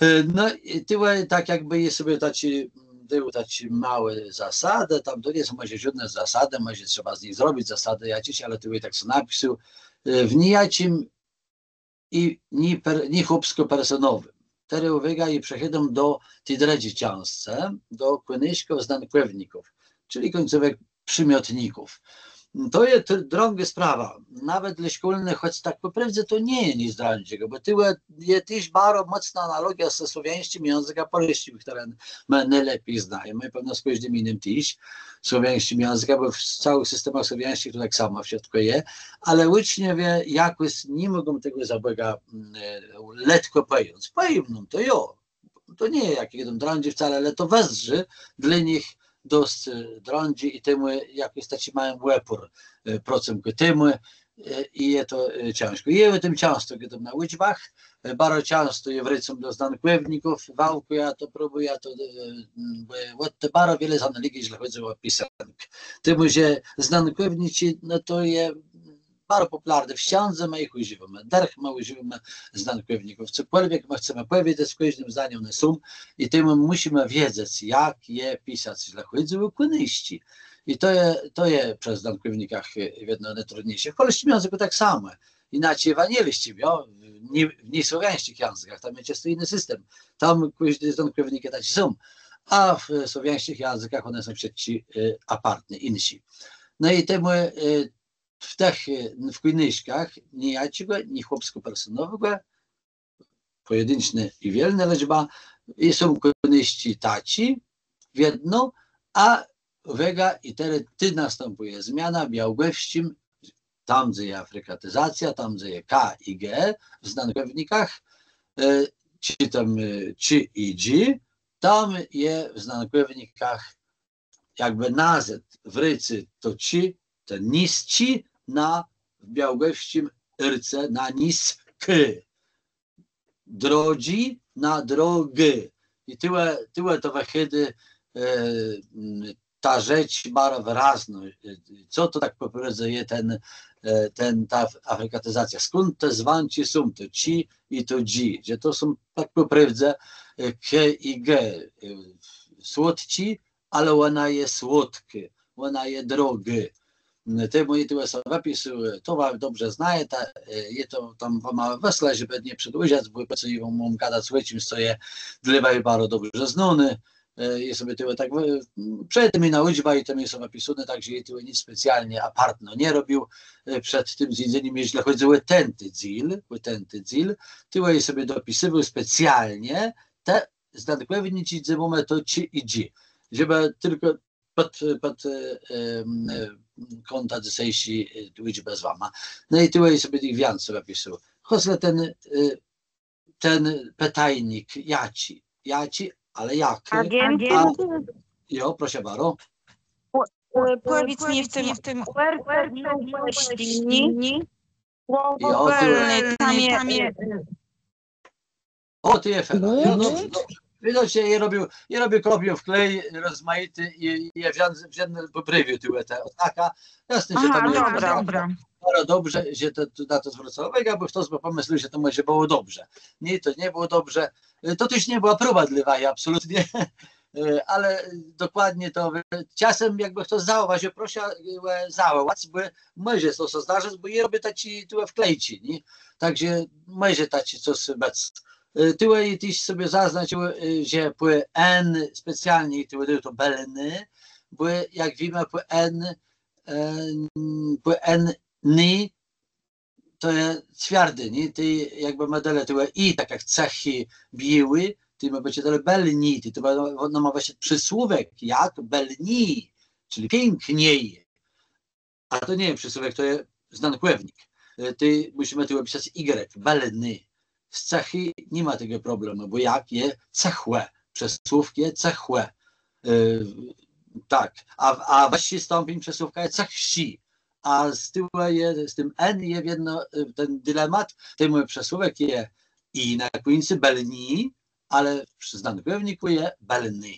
E, No, i tëli tak jakbë je sobie taczé, mm, tëli taczé môłé zasadë, tam to nie są mòże żódné zasadë, mòże trzeba z nich zrobic zasadë jaczés, ale tëli tak so napisôł, e, w nijaczim i ni per-, ni chłopskòpersonowim. Terô ùwôga i przechôdóm do ti drëdżi cząstcë, do kònëszków znankòwników, czëli kùńcówek przëmiotników. To je t-, drãgô sprawa, nawet dlô szkólnëch, chòc tak pò prôwdze to nie je nic drãdżégò, bò tëli je téż baro mòcnô analogiô ze słowiańsczim jãzëkã pòlsczim, chtëren më nôlepi znajemë, pewno z kòżdim jinym téż słowiańsczim jãzëkã, bò w całëch systemach słowiańsczich to tak samò wszëtkò je, ale ùczniowie jakòs ni mògą tegò za Bòga, mm, e, letkò pòjąc. Pòjmą to, jo, to nie je jaczés tam drãdżé wcale, ale to wëzdrzi dlô nich dosc, e, drãdżé i temù jakòs taczi mają òpór, e, procëm kù temù, e, i je to, e, cãżkò. I jô ò tim czãsto gôdóm na ùczbach, e, baro czãsto jô wrôcóm do znankòwników, wałkùjã to, próbùjã to, e, m, bò òd te baro wiele zanôlégô, jeżlë chòdzy ò pisënk. Temù że znankòwniczi, no to je baro pòpùlarné, wszãdze më jich ùżiwómë, dërch më ùżiwómë znankòwników, cokòlwiek më chcemë pòwiedzec, w kòżdim zdanim òne są i temù mùszimë wiedzec, jak je pisac, jeżlë chòdzy ò kònëszczi. I to je, to je przë znankòwnikach, e, wiedno nôtrudniejszé. W pòlsczim jãzëkù tak samò. Jinaczi w anielsczim, jo? W ni-, w niesłowiańsczich jãzëkach, tam je czësto jiny system. Tam kòżdi znankòwnik je taczi sóm. A w słowiańsczich jãzëkach òne są wszëtczé, e, apartné, jinszé. No i temù, e, w tëch, e, w kònëszkach nijaczégò, ni chłopskòpersonowégò, pòjedinczné i wielné lëczbë, i są kònëszczi taczé, wiedno, a ùwôga, i terô tu nastãpùje zmiana w białgłowsczim, tam, dze je afrikatizacjô, tam, dze je K i G w znankòwnikach, e, czë tam, e, czi i dżi, tam je w znankòwnikach jakbë nazôd wrôcô to czi, ten nisczi, na, w białgłowsczim rce na niskô. Drodżi na drogô. I tëli, tëli to wëchôdô, e, m, ta rzecz baro wërazno. E, co to tak pò prôwdze je ten, e, ten, ta afrikatizacjô? Skąd te zwãczi są, to czi i to dżi? Że to są tak pò prôwdze, e, K i G, e, słodczi, ale òna je słodkô, òna je drogô. Temù jô tëli so wëpisôł, to wa dobrze znajeta, e, jô to tam wama wëslã, żebë nie przedłużac, bò pò co jô wama móm gadac ò czims, co je dlô waju baro dobrze znóné. E, jô sobie tëli tak wë-, przed tim na ùczbã i tam je so wëpisóné, tak że jô tëli nick specjalnie apartno nie robił, e, przed tim zéńdzenim, jeżlë chòdzy ò ten dzél, ò ten dzél, tëli jô sobie dopisywôł specjalnie te znankòwniczi, dze mómë to czi i dżi, żebë tëlkò pòd, pòd, e, em, e, kąta dzysészô, e, ùczba z wama. No i tëli jô sobie tëch wiãcy wëpisôł. Chòcle ten, e, ten pëtajnik, jaczi, jaczi, ale jaczi. Agent. A, jo, proszã baro. E, pòwiédz mie w tim, w tim òrkadniu. Jo, tëli. Tam je, tam je, e, Ò, to je fela. Jo, dobrze, dobrze. Widocznie jô robił, jô robił kopiuj wklej rozmajité i, i jô wzął, wzął, pòprawił tëli tã òdznakã. Jasné, że tam je. Aha, dobra, dobra. Baro dobrze, że to, to na to zwrócëła ùwôgã, bò chtos bë pòmëslôł, że to mòże bëło dobrze. Nié, to nie bëło dobrze. E, to téż nie bëła próba dlô waju, absolutnie. E, ale dokładnie to, e, czasã jakbë chtos zaùwôżił, proszã, e, zaùwôżëc, bò mòże to sã zdarzëc, bò jô robiã taczé tëli wklejczi, nié? Tak że mòże taczé cos bëc. E, tëli jô téż sobie zaznacził, e, że pò N specjalnie tëli dôł to bëlny, bò jak wiémë pò N, e, pò N ny, to je cwiardé, nié? Tej jakbë më dalë tëli i, tak jak cëchi, biôłi, tej më bë czëtelë bëlni, tej to bë, no, mô wëszedł przësłówk, jak bëlni, czëli piãkni. A to nie je przësłówk, to je znankòwnik. E, tej mùszimë tëli pisac igrek, bëlny. Z cëchi ni ma tegò problemù, bò jak je cëchò, przësłówk je cëchò. E, tak. A, a wëższi stopniéń przësłówka je cëchszi. A z tëli je, z tim N je wiedno, e, ten dilemat, temù przësłówk je i na kùńcu bëlni, ale w znankòwnikù je bëlny.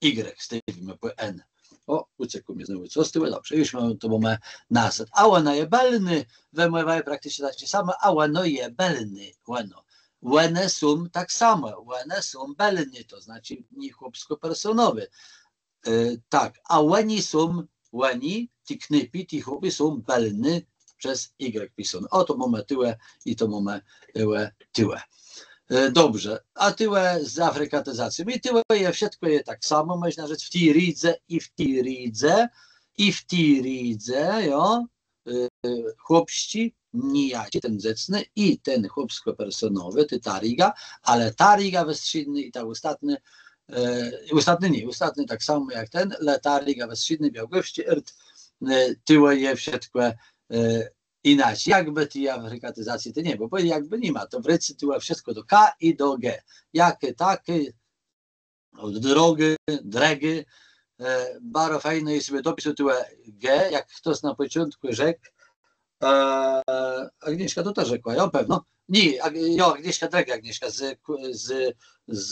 Igrek stôwimë pò N. Ò, ùcekło mie znowù cos z tëli, dobrze, ju më to mómë nazôd. A òna je bëlny, wëmôwiã prakticzno taczé samò, a òno je bëlny, òno. Òne są tak samò, òne są bëlné, to znaczi niechłopskòpersonowé. E, tak, a òni są, òni, ti knôpi, ti chłopi są bëlny przez Y pisóny. Ò, to mómë tuwò i to mómë tuwò, tuwò. E, dobrze, a tuwò z afrikatizacją. I tuwò je, wszëtkò je tak samò, mòżna rzec, w ti ridze i w ti ridze, i w ti ridze, jo, e, chłopsczi, nijaczi, ten rzeczny i ten chłopskòpersonowé, ti ta riga, ale ta riga westrzédnô i ta òstatnô, e, òstatnô nié, òstatnô tak samò jak ten, le ta riga westrzédnô, białgłowsczi ôrt, e, tuwò je wszëtkò, e, jinaczi. Jakbë ti afrikatizacje tu nie bëło, bò jakbë ni ma, to wrócy tuwò wszëtkò do K i do G. Jaké, také, òd drogë, drëgô, e, baro fejno, jem sobie dopisôł tuwò G, jak chtos na pòczątkù rzekł, e, Agnieszka to téż rzekła, jo, pewno. Nié, Ag-, jo, Agnieszka, drëgô Agnieszka z, z, z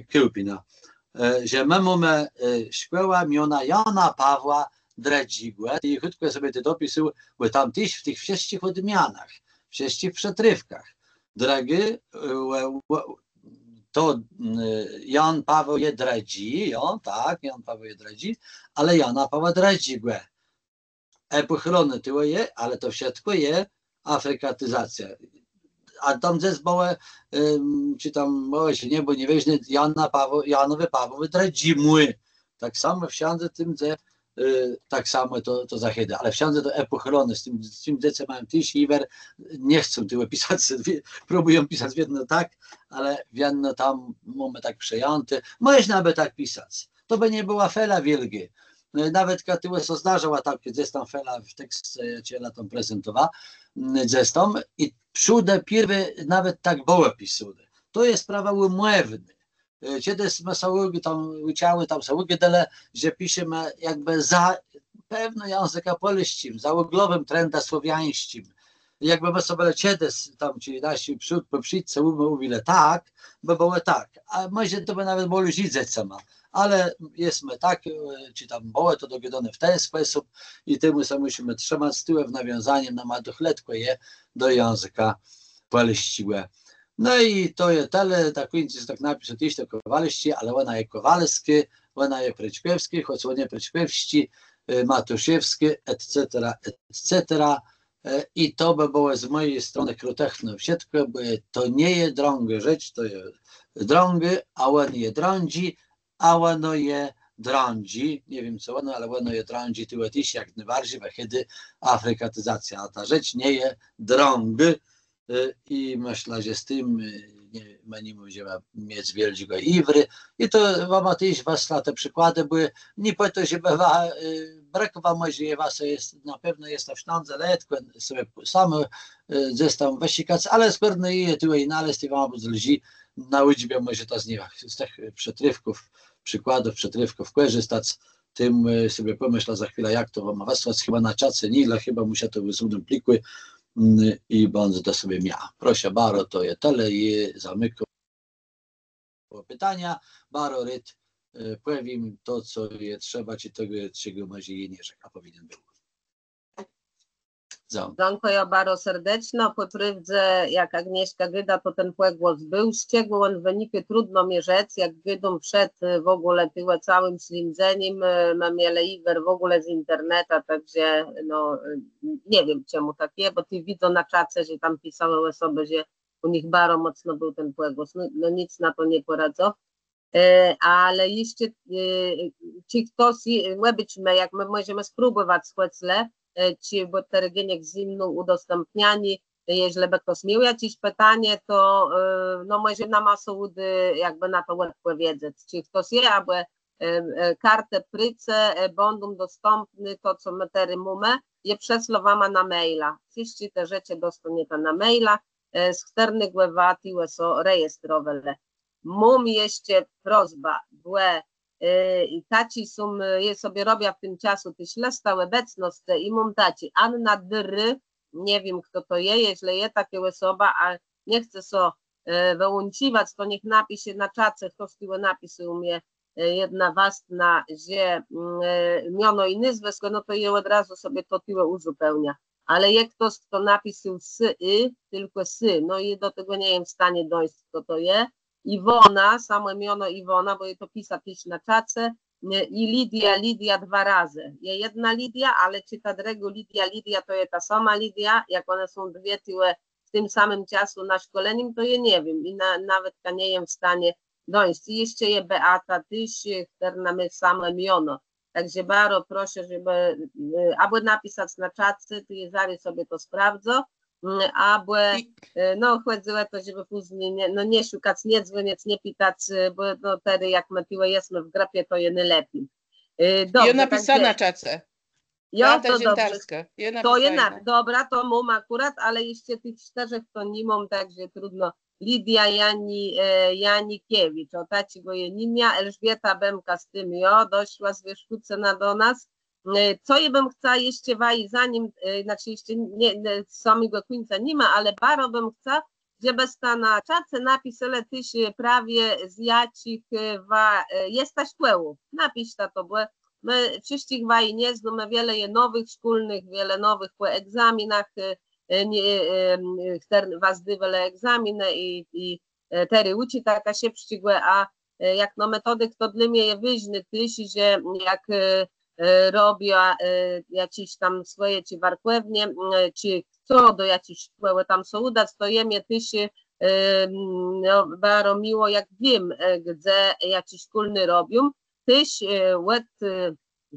Kôłpina. E, że më mómë, e, szkòła miona Jana Pawła Drëdżégò. I chùtkò sobie to dopisôł, bò tam téż w tëch wszëtczich òdmianach, wszëtczich przëtrôfkach. Drëdżi, e, ò, ò, to, mm, Jan Paweł je drëdżi, jo, tak, Jan Paweł je drëdżi, ale Jana Pawła Drëdżégò. E, pòchëloné tuwò je, ale to wszëtkò je afrikatizacjô. A tam dzes bëłë, em, czë tam bëło, czë nié, bò nie wiém, Jana Paweł, Janowi Pawłowi Drëdżémù. Tak samò wszãdze tim, dze, e, tak samò to, to zachôdô, ale wszãdze to e pòchëloné, z tim, z tim dzecë mają téż jiwer, nie chcą tuwò pisac, wie-, próbùją pisac wiedno tak, ale wiedno tam mómë tak przëjãté. Mòżna bë tak pisac. To bë nie bëła fela wiôlgô. E, nawetka tuwò sã zdarzëła tak, dzes tam fela w teksce, czej jô tam prezentowa, mm, dzes tam i przódë pierwi nawet tak bëło pisóné. To je sprawa ùmòwnô. E, czedës më sã ùg-, tam ùczałë, tam sã ùgôdelë, że piszemë jakbë za, pewno jãzëkã pòlsczim, za òglowim trendã słowiańsczim. Jakbë më so bëlë czedës tam, czëlë naszi przód-, pòprzédcë ùm-, ùmówilë tak, bë bëło tak. A mòże to bë nawet bëło lżi z dzecama. Ale jesmë tak, e, czë tam bëło to dogôdóné w ten spòsób i temù sã mùszimë trzëmac, z tuwò w nawiązanim nama doch letkò je do jãzëka pòlsczégò. No i to je tëli, tak wiãcy tak napisôł téż to Kòwalsczi, ale òna je Kòwalskô, òna je Prëczkòwskô, chòc òn je Prëczkòwsczi, e, Matuszewskô, et cetera, et cetera. E, i to bë bëło z mòji stronë krótëchno wszëtkò, bò to nie je drãgô rzecz, to je drãgô, a òn je drãdżi, a òno je drãdżi, nie wiém, co òno, ale òno je drãdżi, tuwò téż jak nôbarżi wëchôdô afrikatizacjô, a ta rzecz nie je drãgô. E, i mëszlã, że z tim, e, nie, më ni mùszimë miec wiôldżégò jiwru. I to wama téż wëslã te przikładë, bò nié pò to, żebë wa, e, brëkòwac, mòże je was, je, na pewno je to sztãdza, letkò sobie samò, e, dzes tam wëszëkac, ale skòrno je tuwò i nalezc, i wama bãdze lżi na ùczbie, mòże to z nich, z tëch przëtrôfków, przikładów przëtrôfków kòrzëstac. Tim, e, sobie pòmëszlã za chwilã, jak to wama wësłac, chëba na czace nié, ale chëba mùszã to wësłôc do pliku, mm, i bãdzeta sobie mia. Proszã baro, to je tëli, i zamikóm. Bëłë pitania, baro rôd, e, pòwiém to, co je trzeba, czë tegò, czegò mòże jem nie rzekł, a pòwinien béł. Za. Dzãkùjã baro serdeczno. Pò prôwdze, jak Agnieszka gôda, to ten pògłos béł. Z czegò òn wënikł, trudno mie rzec, jak gôdóm przed, e, w ògóle tim całim slindzenim, e, më mielë jiwer w ògóle z internetã, tak że, no, e, nie wiém, czemù tak je, bò tu widzã na czace, że tam pisałë òsobë, że ù nich baro mòcno béł ten pògłos. No, no nick na to nie pòradzã. E, ale jesz, e, czë chtos, e, òbôczimë, jak më mòżemë spróbòwac, chòcle, e, czë, bò terô Geniek zjimnął ùdostãpnianié, e, jeżlë bë chtos miôł jaczés pitanié, to, e, no, mòże nama sã ùdô jakbë na to òdpòwiedzec. Czë chtos je, abò, e, e, kartë prôcë, e, bãdą dostãpné, to, co më terô mómë, je przeslã wama na maila. Wszëtczé te rzeczë dostónieta na maila, e, z chtërnégò wa tuwò sã rejestrowelë. Móm jesz prosbã, bò, e, i taczi są, e, jô sobie robiã w tim czasu téż lëstã òbecnoscë i móm taczi Anna Dr., nie wiém, chto to je, jeżlë je takô òsoba, a nie chce sã, e, wëłącziwac, to niech napisze na czace, chtos tuwò napisôł mie, e, jedna wastnô, że, mm, e, miono i nôzwëskò, no to jô òd razu sobie to tuwò ùzupełniã. Ale je chtos, chto napisôł s y, tylkò s, no i do tegò nie jem w stanie dojsc, co to je. Iwona, samò miono Iwona, bò jô to pisa téż na czace, e, i Lidia, Lidia dwa razë. Je jedna Lidia, ale czë ta drëgô Lidia, Lidia to je ta sama Lidia, jak òne są dwie tëlé w tim samim czasu na szkòlenim, to jô nie wiém i na, nawetka nie jem w stanie dojsc. I jeszcze je Beata téż, e, chtërna mô samò miono. Tak że baro proszã, żebë, e, abò napisac na czace, to jô zarô sobie to sprawdzã, mm, abò, e, no, chòdzy ò to, żebë pózni nie, no, nie szukac, nie dzwònic, nie pitac, e, bò, no, terô jak më tëlé jesmë w grëpie, to je nôlepi. E, dobrze, napisała na czace. Jo, to dobrze. To je na, dobra, to móm akùrat, ale jeszcze tëch sztërzech to ni móm, tak że trudno. Lidia Jani-, e, Janikiewicz, ò, taczégò jô ni mia, Elżbieta Bemka z tim, jo, doszła z Wierzchùcëna do nas. E, co jô bëm chca jeszcze waji, zanim, e, znaczi jeszcze nie, nie, samégò kùńca ni ma, ale baro bëm chca, żebësta na czace napiselë téż, e, prawie z jaczich, e, wa, e, jesta szkòłów. Napiszta to, bò më wszëtczich waji nie znómë, wiele je nowëch szkólnëch, wiele nowëch pò egzaminach, e, e, nie, e, e, chtërny wa zdôwelë egzaminë i, i, e, terô ùczita kaszëbsczégò, a, e, jakno metodëk, to dlô mie je wôżné téż, że jak, e, e, robiã, e, jaczés tam swòje czë warkòwnie, e, czë co do jaczis szkòłë tam sã ùdac, to je mie téż, e, no, baro miło, jak wiém, e, gdze jaczi szkólny robią. Téż, e, òd, e,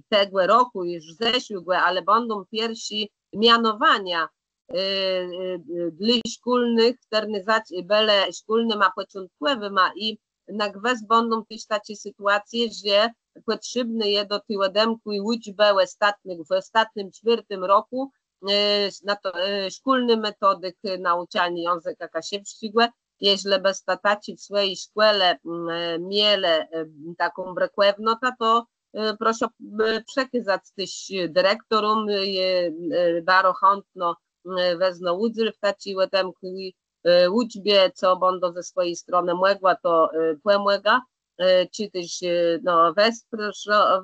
tegò rokù, ju zeszłégò, ale bãdą pierszi mianowania, e, e, e, dlô szkólnëch, chtërny zac-, bëlë szkólnyma pòczątkòwima i na gwës bãdą téż taczé sytuacje, że pòtrzébné je do ti òdemkłi ùczbë w òstatnym, w òstatnym, czwiôrtim rokù, e, na to, e, szkólny metodëk, e, nauczaniô jãzëka kaszëbsczégò. Jeżlë bësta taczi w swòji szkòle, mm, e, mielë, e, taką brëkòwnotã, to, e, proszã, e, przekazac téż direktoróm, e, e, baro chãtno, e, wezmã ùdzél w taczi òdemkłi, e, ùczbie, co bãdã ze swòji stronë mògła, to, e, pòmògã, e, czë téż, e, no, wesprã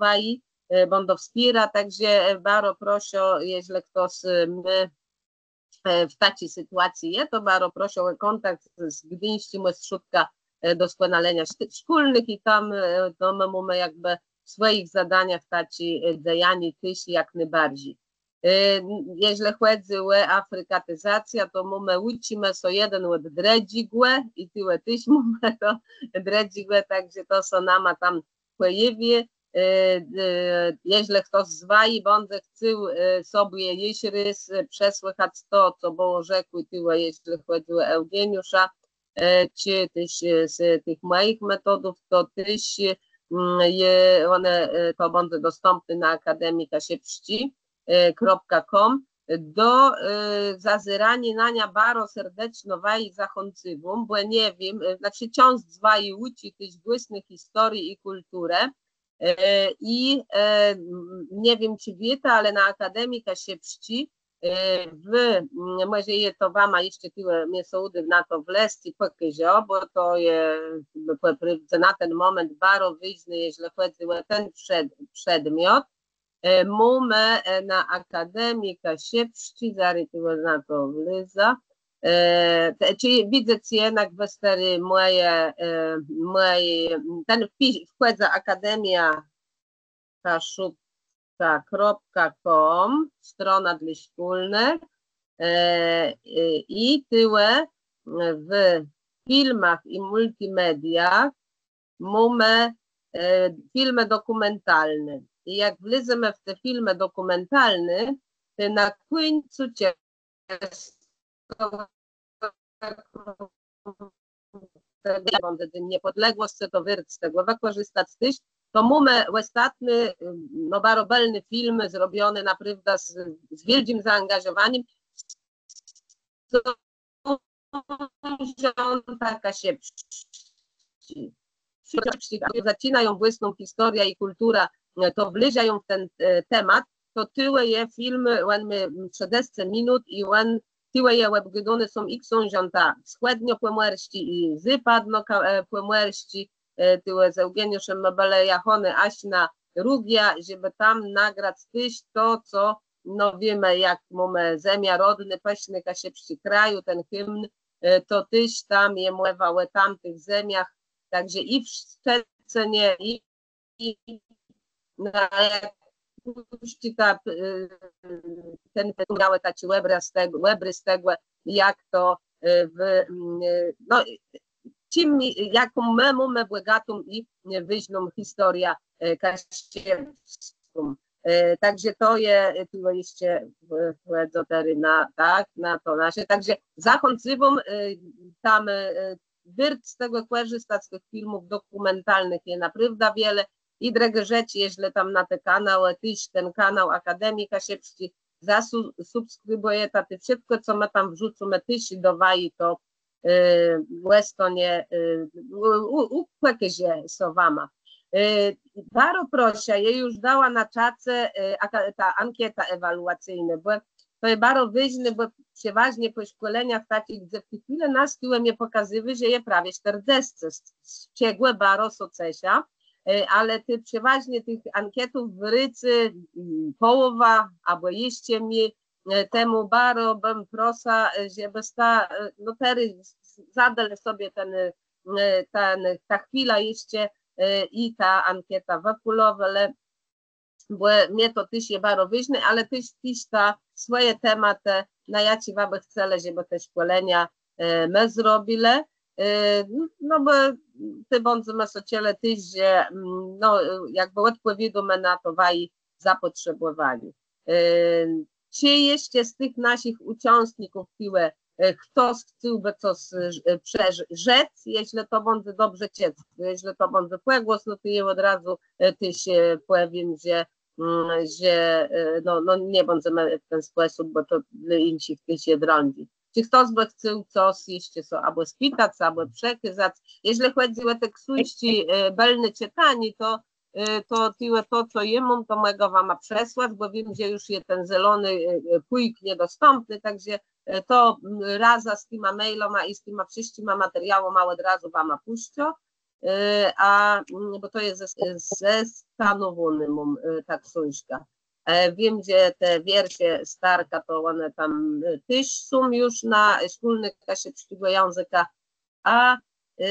waji, e, bãdã wspiera, tak że, e, baro proszã, jeżlë chtos, e, mô, e, w taczi sytuacji je, to baro proszã ò kòntakt z, z Gdińsczim Òstrzódkã, e, Doskònaleniô Szt-, Szkólnëch i tam, e, no, më mómë jakbë w swòjich zadaniach taczé, e, dzejanié téż jak nôbarżi. E, jeżlë chòdzy ò afrikatizacjã, to mómë, ùczimë sã jeden òd drëdżégò i tëlé téż mómë do drëdżégò, tak że to sã nama tam pòjôwiô. E, e, jeżlë chtos z waji bãdze chcôł, e, sobie jesz rôz, e, przesłëchac to, co bëło rzekłé tëlé, jeżlë chòdzy ò Eùgeniusza, e, czë téż, e, z tëch mòjich metodów, to téż, mm, je, òne, e, to bãdze dostãpné na akademii kaszëbsczi, e, kropka com. Do, e, zazéraniô na niã baro serdeczno waji zachãcywóm, bò nie wiém, e, znaczi, czãsc z waji ùczi téż włôsny historii i kùlturë, e, i, e, m, nie wiém, czë wiéta, ale na Akademii Kaszëbsczi, e, w, m, mòże jô to wama jesz tëlé mie sã ùdô na to wlezc i pòkôżã, bò to je, pò prôwdze, na ten mòment baro wôżné, jeżlë chòdzy ò ten przed-, przedmiot. E, mómë, e, na Akademii Kaszëbsczi, zarô tëlé na to wlezã. E, te, czëlë widzã, co je na gwës terô mòje, e, mòje, ten wpis, wchòdzã akademia kaszubska kropka com, strona dlô szkólnëch, e, e, i tëlé w filmach i multimediach mómë, e, filmë dokùmentalné. I jak wlezemë w te filmë dokùmentalné, to na kùńcu czë Niepodległość, to wôrt z tegò wëkòrzëstac téż. To mómë òstatny, no, baro bëlny film zrobiony naprôwdã z, z wiôldżim zaangażowanim. Ksążãta kaszëbsczé. Zaczinającë włôsną historiã i kùlturã, e, to wlôżają w ten, e, temat, to tëlé je film, òn mô, mm, trzëdzescë minut i òn, tëlé je òbgôdóné, są i ksążãta wschòdniopòmòrsczé, i zôpadno-, ka-, e, pòmòrsczé, e, tëlé z Eùgeniuszã më bëlë jachóny jaż na Rugiã, żebë tam nagrac téż to, co no wiémë, jak mómë Zemia Rodnô, pëszny kaszëbsczi kraju, ten himn, e, to téż tam je mòwa ò tamtëch zemiach, tak że i w Szczecënie, i, i na Kùszczikach, e, ten miałë taczi òbrôz tegò, òbrôz tegò, jak to, e, w, mm, e, no, czim, jaką më mómë bògatą i wôżną historiã, e, kaszëbską. E, tak że to je, e, tu jeszcze, e, chòdzã terô na, tak, na to nasze. Tak że zachãcywóm, e, tam, e, wôrt z tegò kòrzëstac, z tëch filmów dokùmentalnëch je naprôwdã wiele. I drëgô rzecz, jeżlë tam na te kanałë, téż ten kanał Akademii Kaszëbsczi, zasubskribùjeta, to wszëtkò, co më tam wrzucymë, téż do waji to, e, òstónie, e, ù-, ù-, ùkôże sã wama. E, baro proszã, jô ju dała na czace, e, aka-, ta ankéta ewaluacyjnô, bò to je baro wôżné, bò przewôżnie pò szkòleniach taczich, dze w ti chwilë nas tuwò mie pòkazywô, że je prawie sztërdzescë, z, z czegò baro sã ceszã, e, ale ti przewôżnie tëch ankétów wrôcô, mm, pòłowa, abò jeszcze mni, e, temù baro bëm prosa, e, żebësta, e, no terô z-, z-, zadelë sobie ten, e, ten, tã chwilã jeszcze, e, i tã ankétã wëfùlowelë, bò mie to téż je baro wôżné, ale téż, téż ta swòje tematë, na jaczé wa bë chcelë, żebë te szkòlenia, e, më zrobilë, e, no bò tej bãdzemë sã czëlë téż, że, mm, no, e, jakbë òdpòwiôdómë na to waji zapòtrzebòwanié. E, czë jeszcze z tëch naszich ùczãstników tuwò, e, chtos chcôłbë cos, e, prze-, rzec, jeżlë to bãdze dobrze czëc, jeżlë to bãdze pògłos, no to jô òd razu, e, téż, e, pòwiém, że, mm, że, e, no, no nie bãdzemë w ten spòsób, bò to dlô jinszich téż je drãdżi. Czë chtos bë chcôł cos jeszcze sã abò spëtac, abò przekazac? Jeżlë chòdzy ò te ksążczi, e, Bëlné czëtanié, to, e, to tuwò to, co jô móm, to mògã wama przesłac, bò wiém, że ju je ten zelony, e, e, pùjk niedostãpny, tak że, e, to, mm, razã z tima mailama i z tima wszëtczima materiałama òd razu wama pùszczã. E, a, mm, bò to je zes-, zestanowóny móm, e, ta ksążka. E, wiém, że te wiersze Starka, to òne tam, e, téż są ju na Szkólnëch Kaszëbsczégò Jãzëka, a, e,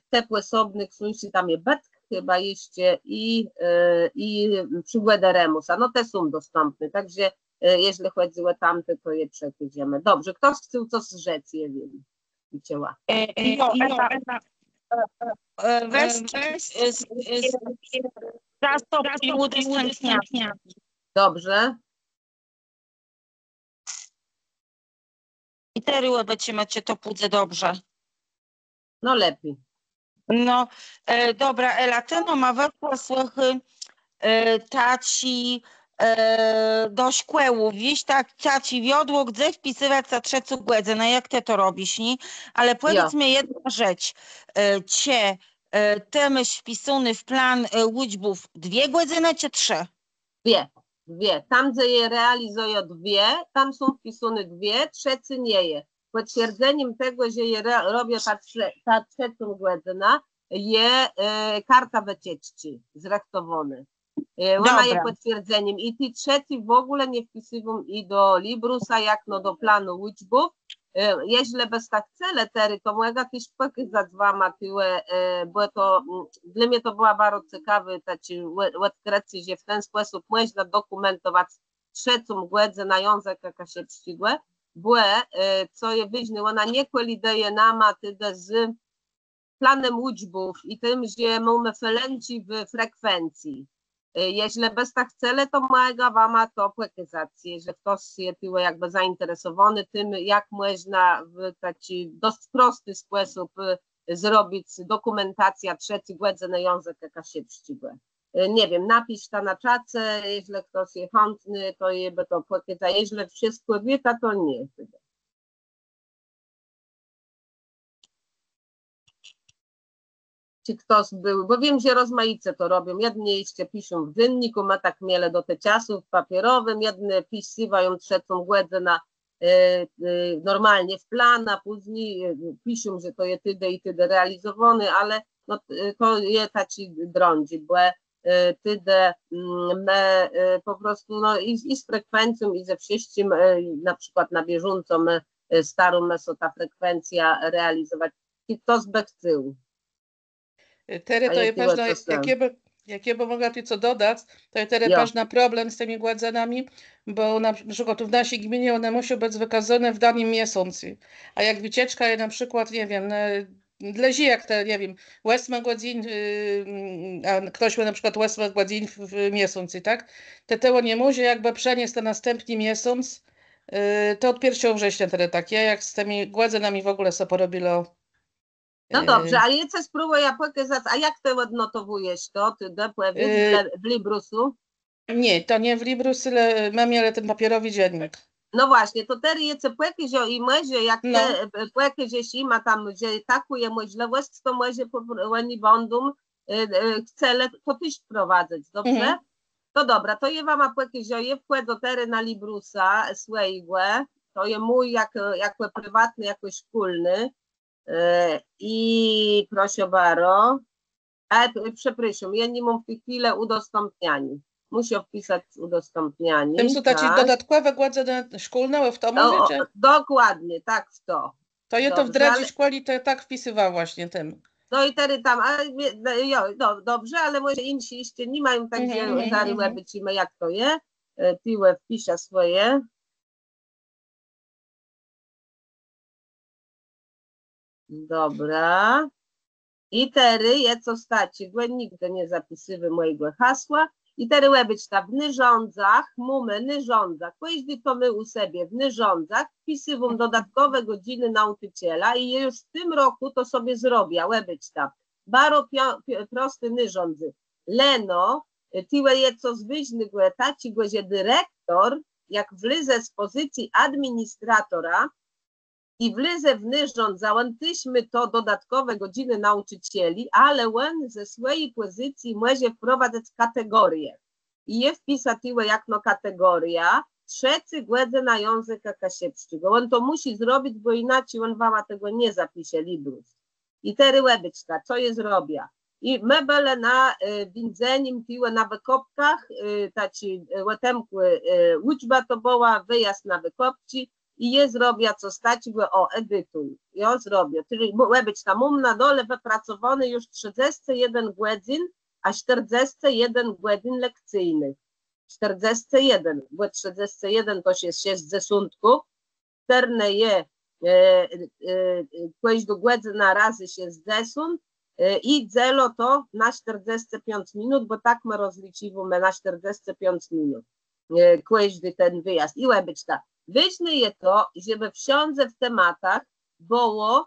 te pòsobné ksążczi, tam je Bëtk chëba jeszcze i, e, i Przigòdë Remùsa. No te są dostãpné, tak że, e, jeżlë chòdzy ò tamte, to je przekôżemë. Dobrze, chtos chcôł cos rzec, jô wiém. Widzała. E, jo, Ela, e, e, wez, e, z, e, z, zastąp i udostãpniam. Dobrze. I terô òbôczimë, czë to pùdze dobrze. No lepi. No, e, dobra, Ela, të nama wësła, słëchôj, e, taczi, e, do szkòłë, wiész, tak, taczi wiodło, dze wpisëwac tã trzecą gòdzënã, jak të to robisz, nié? Ale pòwiédz mie jedną rzecz, e, czë, e, të môsz wpisóné w plan, e, ùczbów dwie gòdzënë, czë trzë? Dwie, dwie. Tam, dze jô realizëjã dwie, tam są wpisóné dwie, trzecô nie je. Pòtwierdzenim tegò, że jô ro-, robiã tã trze-, tã trzecą gòdzënã, je, e, karta wëcieczczi zrëchtowónô. E, òna je pòtwierdzenim. I ti trzecy w ògóle nie wpisywóm i do Librusa, jak no do planu ùczbów. E, jeżlë bësta chcelë terô, to mògã téż pòkazac wama tuwò, e, bò to, mm, dlô mie to bëła baro cekawô, taczé ò-, òdkrëcé, że w ten spòsób mòżna dokùmentowac trzecą gòdzënã jãzëka kaszëbsczégò, bò, e, co je wôżné, òna nie kòlidëje nama tedë z planem ùczbów i tim, że mómë felënczi w frekwencji. E, jeżlë bësta chcelë, to mògã wama to pòkazac, jeżlë chtos je tuwò jakbë zainteresowóny tim, jak mòżna w taczi dosc prosti spòsób, e, zrobic dokùmentacjã trzecy gòdzënë jãzëka kaszëbsczégò. E, nie wiém, napiszta na czace, jeżlë chtos je chãtny, to jô bë to pòkaza, jeżlë wszëtkò wiéta, to nié. Czë chtos béł, bò wiém, że rozmajice to robią. Jedny jeszcze piszą w dzénnikù, ma tak mielë do te czasu, w papiérowim, jedny wpisëwają trzecą gòdzënã, e, e, normalnie w plan, a pózni, e, piszą, że to je tedë i tedë realizowóné, ale no, e, to je taczi drãdżi, bò, e, e, tedë, mm, më, e, pò prostu, no, i, i z frekwencją, i ze wszëtczim, e, na przikłôd na bieżąco më, e, starómë sã tã frekwencjã realizowac. I chto bë chcôł. Terô to je përznã, jak jô bë, jak jô bë mògła tu co dodac, to je terô përznã problem z tima gòdzënama, bò na przikłôd tu w naszi gminie òne mùszą bëc wëkôzóné w danym miesącu. A jak wëcieczka je na przikłôd, nie wiém, na, dłëżi jak te, nie wiém, òsmë gòdzyn, a chtos mô na przikłôd òsmë gòdzyn w, w miesącu, tak? Tej tegò ni mòże jakbë przeniesc na nastãpny miesąc, to òd pierszégò września terô tak. Jô jak z tima gòdzënama w ògóle so pòrobiła. No dobrze, ale jô cë spróbùjã pòkazac, a jak të òdnotowùjesz to, të dopòwiédz w Librusu? Nié, to nié w Librusu, le më mielë ten papiérowi dzennik. No włôsnie, to terô jô cë pòkôżã i mòże jak të pòkôżesz jima tam, że takô je mòżlëwòsc, to mòże òni bãdą chcelë to téż wprowadzac, dobrze? To dobra, to jô wama pòkôżã, jô wchòdzã terô na Librusa swòjégò, to je mój jak, jakò priwatny, jakò szkólny. I proszã baro. A, przeprôszóm, jô ni móm w ti chwilë ùdostãpnianiô. Mùszã wpisac ùdostãpnianié. Tam są taczé dodatkòwé gòdzënë szkólné, w to mòżemë? Dokładnie, tak, w to. To jô to w drëdżi szkòle, to jô tak wpisywała włôsnie tam. No i terô tam, a, jo, dobrze, ale mòże jinszi jesz ni mają, tak że zarô òbôczimë, jak to je. Tuwò wpiszã swòje. Dobra. I terô jô cos taczégò, nigdë nie zapisywóm mòjégò hasła. I terô òbôczta, w nôrzãdzach mómë nôrzãdza. Kòżdi to mô ù sebie w nôrzãdzach. Wpisywóm dodatkòwé gòdzënë naùczëcela i jô ju w tim rokù to sobie zrobia, òbôczta. Baro prosté nôrzãdzé. Leno tuwò je cos wôżnégò taczégò, że direktor, jak wlezë z pòzycji administratora, i wlezë w nôrzãdza, òn téż mô to dodatkòwé gòdzënë naùczëceli, ale òn ze swòji pòzycji mòże wprowadzac kategórie. I jô wpisa tuwò jakno kategóriô trzecô gòdzëna jãzëka kaszëbsczégò. Òn to mùszi zrobic, bò jinaczi òn wama tegò nie zapisze, Librus. I terô òbôczta, co jô zrobia. I më bëlë na wińdzenim tuwò na wëkòpkach, taczi òtemkłi ùczba to bëła, wëjazd na wëkòpczi. I jô zrobia cos taczégò, ò, edituj. Jô zrobia. Czëli òbôczta, móm na dole wëpracowóné ju trzëdzescë jeden gòdzyn, a sztërdzescë jeden gòdzyn lekcyjnëch. Sztërdzescë jeden, bò trzëdzescë jeden to je z szescdzesątku, chtërne je kòżdô gòdzëna razy szescdzesąt i dzelã to na sztërdzescë piãc minut, bò tak më rozlicziwómë, na sztërdzescë piãc minut kòżdi ten wëjazd. I òbôczta, wôżné je to, żebë wszãdze w tematach bëło,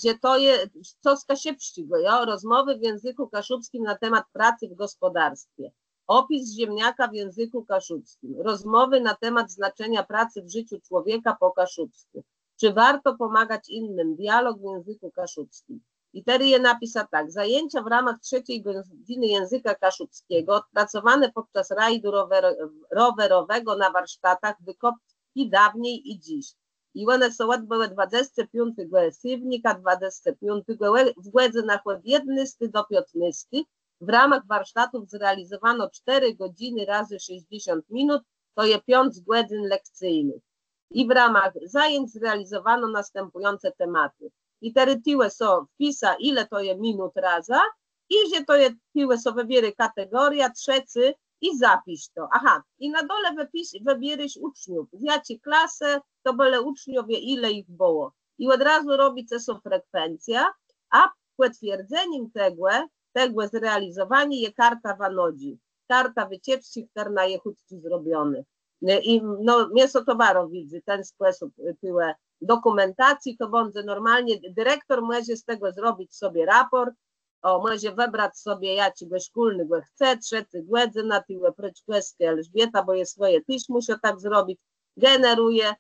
że to je cos kaszëbsczégò, jo? Rozmowy w języku kaszubskim na temat pracy w gospodarstwie. Opis ziemniaka w języku kaszubskim. Rozmowy na temat znaczenia pracy w życiu człowieka po kaszubsku. Czy warto pomagać innym? Dialog w języku kaszubskim. I terô jô napisa tak. Zajęcia w ramach trzeciej godziny języka kaszubskiego odpracowane podczas rajdu rower, rowerowego na warsztatach Wykopki dawniej i dziś. I òne sã òdbëłë dwadzestégò piątégò séwnika dwadzestégò piątégò w gòdzënach òd jednôsti do piãtnôsti. W ramach warsztatów zrealizowano cztery godziny razy sześćdziesiąt minut, to je piãc gòdzyn lekcyjnëch. I w ramach zajęć zrealizowano następujące tematy. I terô tuwò so wpisa, ile to je minut raza, i że to je tuwò so wëbiérô kategóriô, trzecy, i zapisz to. Aha, i na dole wëpisz, wëbiérôsz ùczniów, z jaczi klasë to bëlë ùczniowie, ile jich bëło. I òd razu robice so frekwencjã, a pòtwierdzenim tegò, tegò zrealizowaniô je karta wanodżi, karta wëcieczczi, chtërna je chùtczi zrobionô. I no, mie sã to baro widzy, ten spòsób tuwò dokùmentacji, to bãdze normalnie, direktor mòże z tegò zrobic sobie rapòrt, ò, mòże wëbrac sobie jaczégò szkólnégò chce, trzecô gòdzëna, tuwò Prëczkòwskô Elżbieta, bò jô swòje téż mùszã tak zrobic, generëje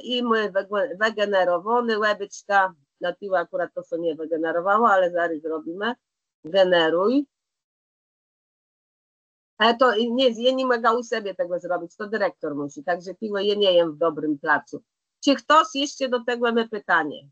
i mô wëgenerowóné, òbôczta, no tuwò akùrat to sã nie wëgenerowało, ale zarô zrobimë. Generuj. Ale to nie, jô ni mògã ù sebie tegò zrobic, to direktor mùszi, tak że tuwò jô nie jem w dobrim placu. Czë chtos jesz do tegò mô pitanié?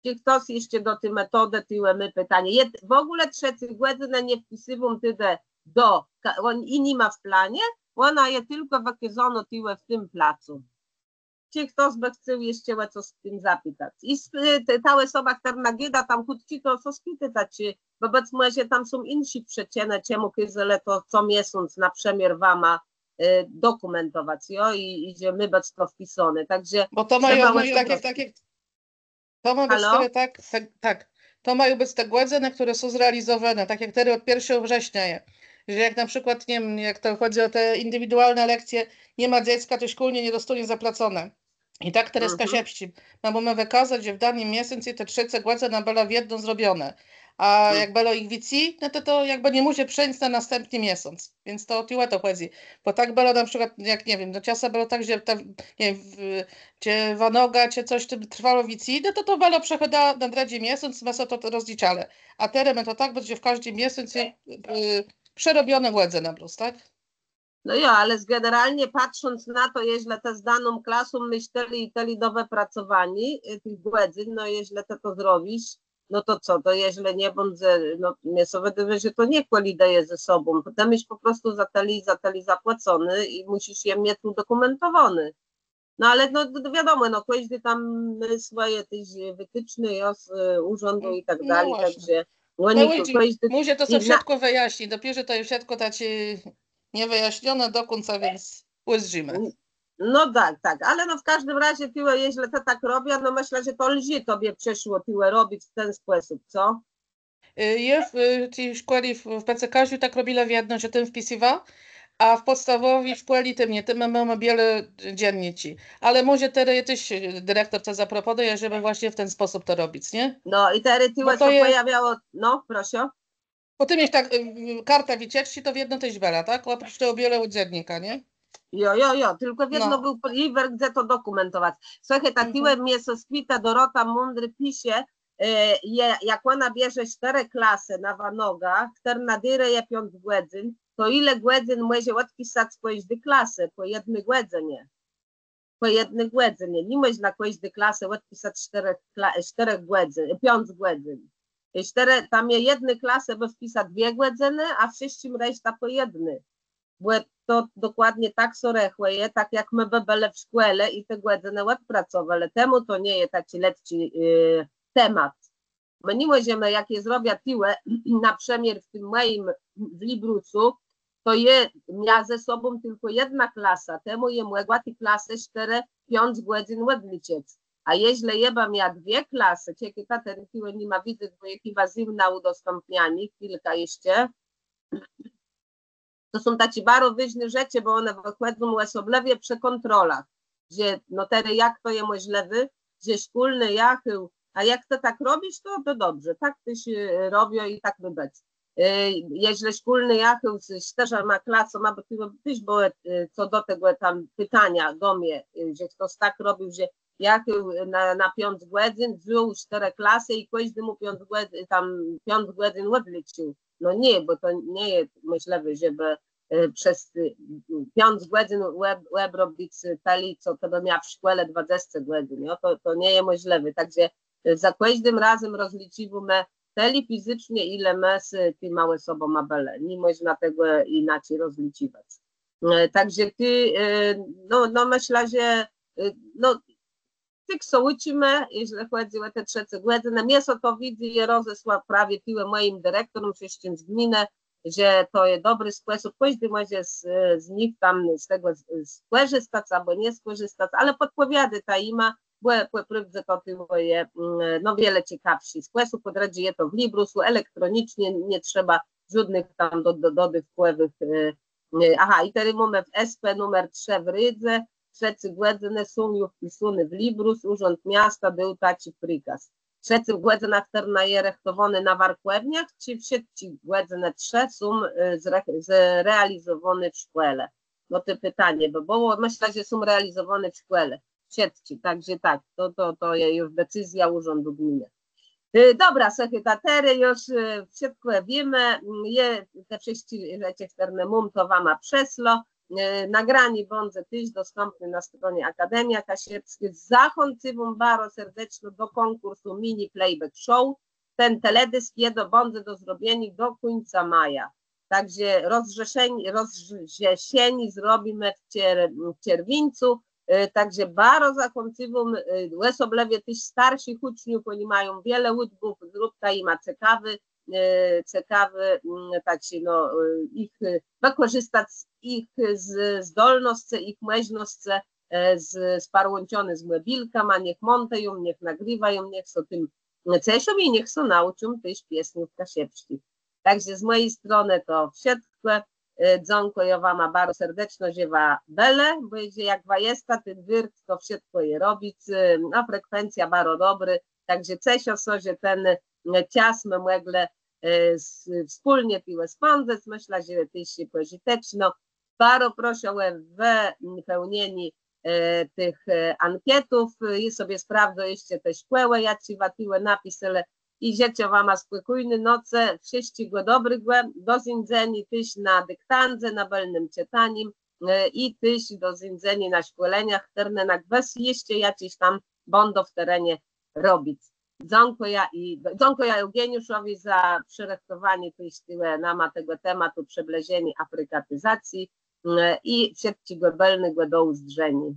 Czë chtos jesz do ti metodë tuwò mô pitanié? Jô w ògóle trzecô gòdzëna nie wpisywóm tuwò do, ka- òn i ni ma w planie, òna je tëlkò wëkôzónô tuwò w tim placu. Czë chtos bë chcôł jesz ò cos w tim zapitac? I sp- te- ta òsoba, chtërna gôda tam chùtczi, to sã spitôta, czë, bò bëc mòże tam są jinszé przëczënë, czemù kôzelë to co miesąc na przëmiôr wama e, dokùmentowac, jo, i, i że mô bëc to wpisóné. Także Bò to mają trzeba być takie, takie, to ma być Halo? Wtedy tak, tak, tak. To mają być te godziny, które są zrealizowane, tak jak teraz od pierwszego września je. Że jak na przykład, nie wiem, jak to chodzi o te indywidualne lekcje, nie ma dziecka, to szkólny nie dostanie zapłacone. I tak teraz w Kaszëbsczim. Më mómë wëkazac, że w danym miesącu te trzecé gòdzënë bëłë wiedno zrobioné. A jak bëło jich wicy, no to, to jakbë nie mòże przeńc na nastãpny miesąc. Więc to tëli ò to chòdzy. Bò tak bëło na przëkłôd, jak nie wiém, no czasã bëło tak, że tam, nie wiém, w- czë wanoga, czë cos tam trwało wicy, no to to bëło przechòdzało na drëdżi miesąc, më so to rozliczalë. A terô më to tak bãdze w kòżdim miesącu y, przerobioné gòdzënë na plus, tak? No jo, ale generalnie patrząc na to, jeżlë të z daną klasą môsz tëli i tëli do wëpracowaniô, y, tëch gòdzyn, no jeżlë të to zrobisz, no to co, to jeżlë nie bãdze, no mie sã wëdôwô, że to nie kòlidëje ze sobą, bò të môsz pò prostu za tëli, za tëli zapłaconé i mùszisz je miec ùdokùmentowóné. No ale no, no wiadomò, no kòżdi tam mô swòje téż wëticzné, jo, z y, ùrzãdu i tak No dali, właśnie. Także No òni ùzdrzimë. Kòżdi Mùszi to i sã na- wszëtkò wëjasnic, dopiérze to je wszëtkò taczé niewëjasnioné do kùńca, więc ùzdrzimë. No tak, tak, ale no w kòżdim razie tëli, jeżlë to tak robiã, no mëszlã, że to lżi tobie przeszło tëli robic w ten spòsób, co? Y, Jô w y, ti szkòle w, w P C K tak robilë wiedno, że tam wpisywała, a w pòdstawòwi szkòle tam nié, tam mómë biôłé dzénniczi. Ale mòże terô jesz y, direktor cos zaproponëje, żebë właśnie w ten spòsób to robic, nié? No i terô tëli Bò to sã je- pòjôwiało, no proszã. Bò tam je tak, y, karta wëcieczczi to wiedno téż bëła, tak? Òprócz tegò biôłégò dzénnika, nié? Jo, jo, jo, tëlkò wiedno No. béł jiwer, gdze to dokùmentowac. Słëchôj, ta Mhm. Tëli mie sã spita, Dorota Mądry pisze, e, je, jak òna bierze sztërë klasë na wanogã, chtërna dérëje piãc gòdzyn, to ile gòdzyn mòże òdpisac kòżdi klasë pò jedny gòdzënie? Pò jedny gòdzënie. Ni mòżna kòżdi klasë òdpisac sztërë kla- sztërë gòdzyn, piãc gòdzyn. I sztërë, tam je jedny klasë bë wpisac dwie gòdzënë, a wszëtczim reszta pò jedny. Bò to dokładnie tak sã rechùje, tak jak më bë bëlë w szkòle i te gòdzënë òdpracowelë. Temù to nie je taczi letczi y, temat. Më ni mòżemë, jak jô zrobia tëli, na przëmiôr w tim mòjim w Librusu, to jô mia ze sobą tëlkò jedna klasa, temù jô mògła ti klasë sztërë, piãc gòdzyn òdliczëc. A jeżlë jô bë mia dwie klasë, czekôj, ta terô tëli ni ma widzec, bò jô chiba zjimna ùdostãpnianié, chwilkã jeszcze. To są taczé baro wôżné rzeczë, bò òne wëchòdzą òsoblëwie przë kòntrolach, że no terô jak to je mòżlëwé, że szkólny jachôł, a jak të tak robisz, to, to dobrze, tak téż y, robią i tak mô bëc. Y, Jeżlë szkólny jachôł z sztërzema klasama, bò tu téż bëłë y, co do tegò tam pitania do mie, y, że chtos tak robił, że jachôł na, na piãc gòdzyn, wzął sztërë klasë i kòżdémù piãc gòdzyn, tam piãc gòdzyn òdlicził. No nié, bò to nie je mòżlëwé, żebë e, przez e, piãc gòdzyn òb, òbrobic tëli, co të bë mia w szkòle dwadzesce gòdzyn, jo? To, to nie je mòżlëwé. Tak że e, za kòżdim razã rozlicziwómë tëli fizycznie, ile më z tima òsobama bëlë. Ni mòżna tegò jinaczi rozlicziwac. E, tak że ti, e, no, no mëszlã, że e, no, tak sã ùczimë, jeżlë chòdzy ò te trzecé gòdzënë. Mie sã to widzy, jô rozesła prawie tëli mòjim direktoróm, wszëtczim z gminë, że to je dobri spòsób. Kòżdi mòże z, z nich tam z tegò z- skòrzëstac abò nie skòrzëstac, ale pòdpòwiôdôjta jima, bò pò prôwdze to tëli je mm, no wiele cekawszi spòsób. Pò drëdżé je to w Librusu, elektronicznie, nie trzeba żódnëch tam do, do, dodôwkòwëch e, E, Aha, i terô mómë w S P numer trzë w Rédze, trzecé gòdzënë są ju wpisóné w Librus, Ùrząd Miasta, béł taczi prikôz. Trzecô gòdzëna, chtërna je rëchtowónô na warkòwniach, czë wszëtczé gòdzënë trzë są e, zre- zrealizowóné w szkòle? No to pitanié bë bëło, mëszlã, że są realizowóné w szkòle. Wszëtczé, tak że tak, to, to, to je ju decyzjô Ùrządu Gminë. E, Dobra, słëchôj, ta terô ju e, wszëtkò wiémë, mm, je, te wszëtczé rzeczë, chtërne móm, to wama przesłô. E, nagranié bãdze téż dostãpné na stronie Akademia Kaszëbskô. Zachãcywóm baro serdeczno do kònkùrsu Mini Playback Show. Ten teledisk jedno bãdze do zrobieniô do kùńca maja. Także rozrzeszeni-, rozrzeszeni zrobimë w czer-, w czerwińcu. E, także baro zachãcywóm, e, òsoblëwie tëch starszich ùczniów, òni mają wiele ùdbów, zróbta jima cekawi, e, cekawi, mm, taczi, no, e, jich, e, wëkòrzëstac jich z-, zdolnoscë, jich mòżnoscë, e, z-, sparłãczoné z mòbilkama, niech mòntëją, niech nagriwają, niech sã tim ceszą i niech sã naùczą téż piesniów kaszëbsczich. Także z mòji stronë to wszëtkò. E, dzãkùjã wama baro serdeczno, że wa bëlë, bò że jak wa jesta, ten wirt to wszëtkò je robic, e, a frekwencjô baro dobrô, także ceszã sã, że ten, e, czas më mòglë, e, s-, wspólnie tuwò spãdzëc, mëszlã, że téż je pòżëteczno. Baro proszã ò wëpełnienié, e, tëch, e, ankétów. Jô sobie sprawdzã jesz te szkòłë, jaczé wa tuwò napiselë. I żëczã wama spòkójny nocë, wszëtczégò dobrégò, do zéńdzeniô téż na diktandze, na bëlnym czëtanim, e, i téż do zéńdzeniô na szkòleniach, chtërne na gwës jesz jaczés tam bãdą w terenie robic. Dzãkùjã i, dzãkùjã Eùgeniuszowi za przërëchtowanié téż tuwò nama tegò tematu przëblëżeniô afrikatizacji, mm, i wszëtczégò bëlnégò, do ùzdrzeniô.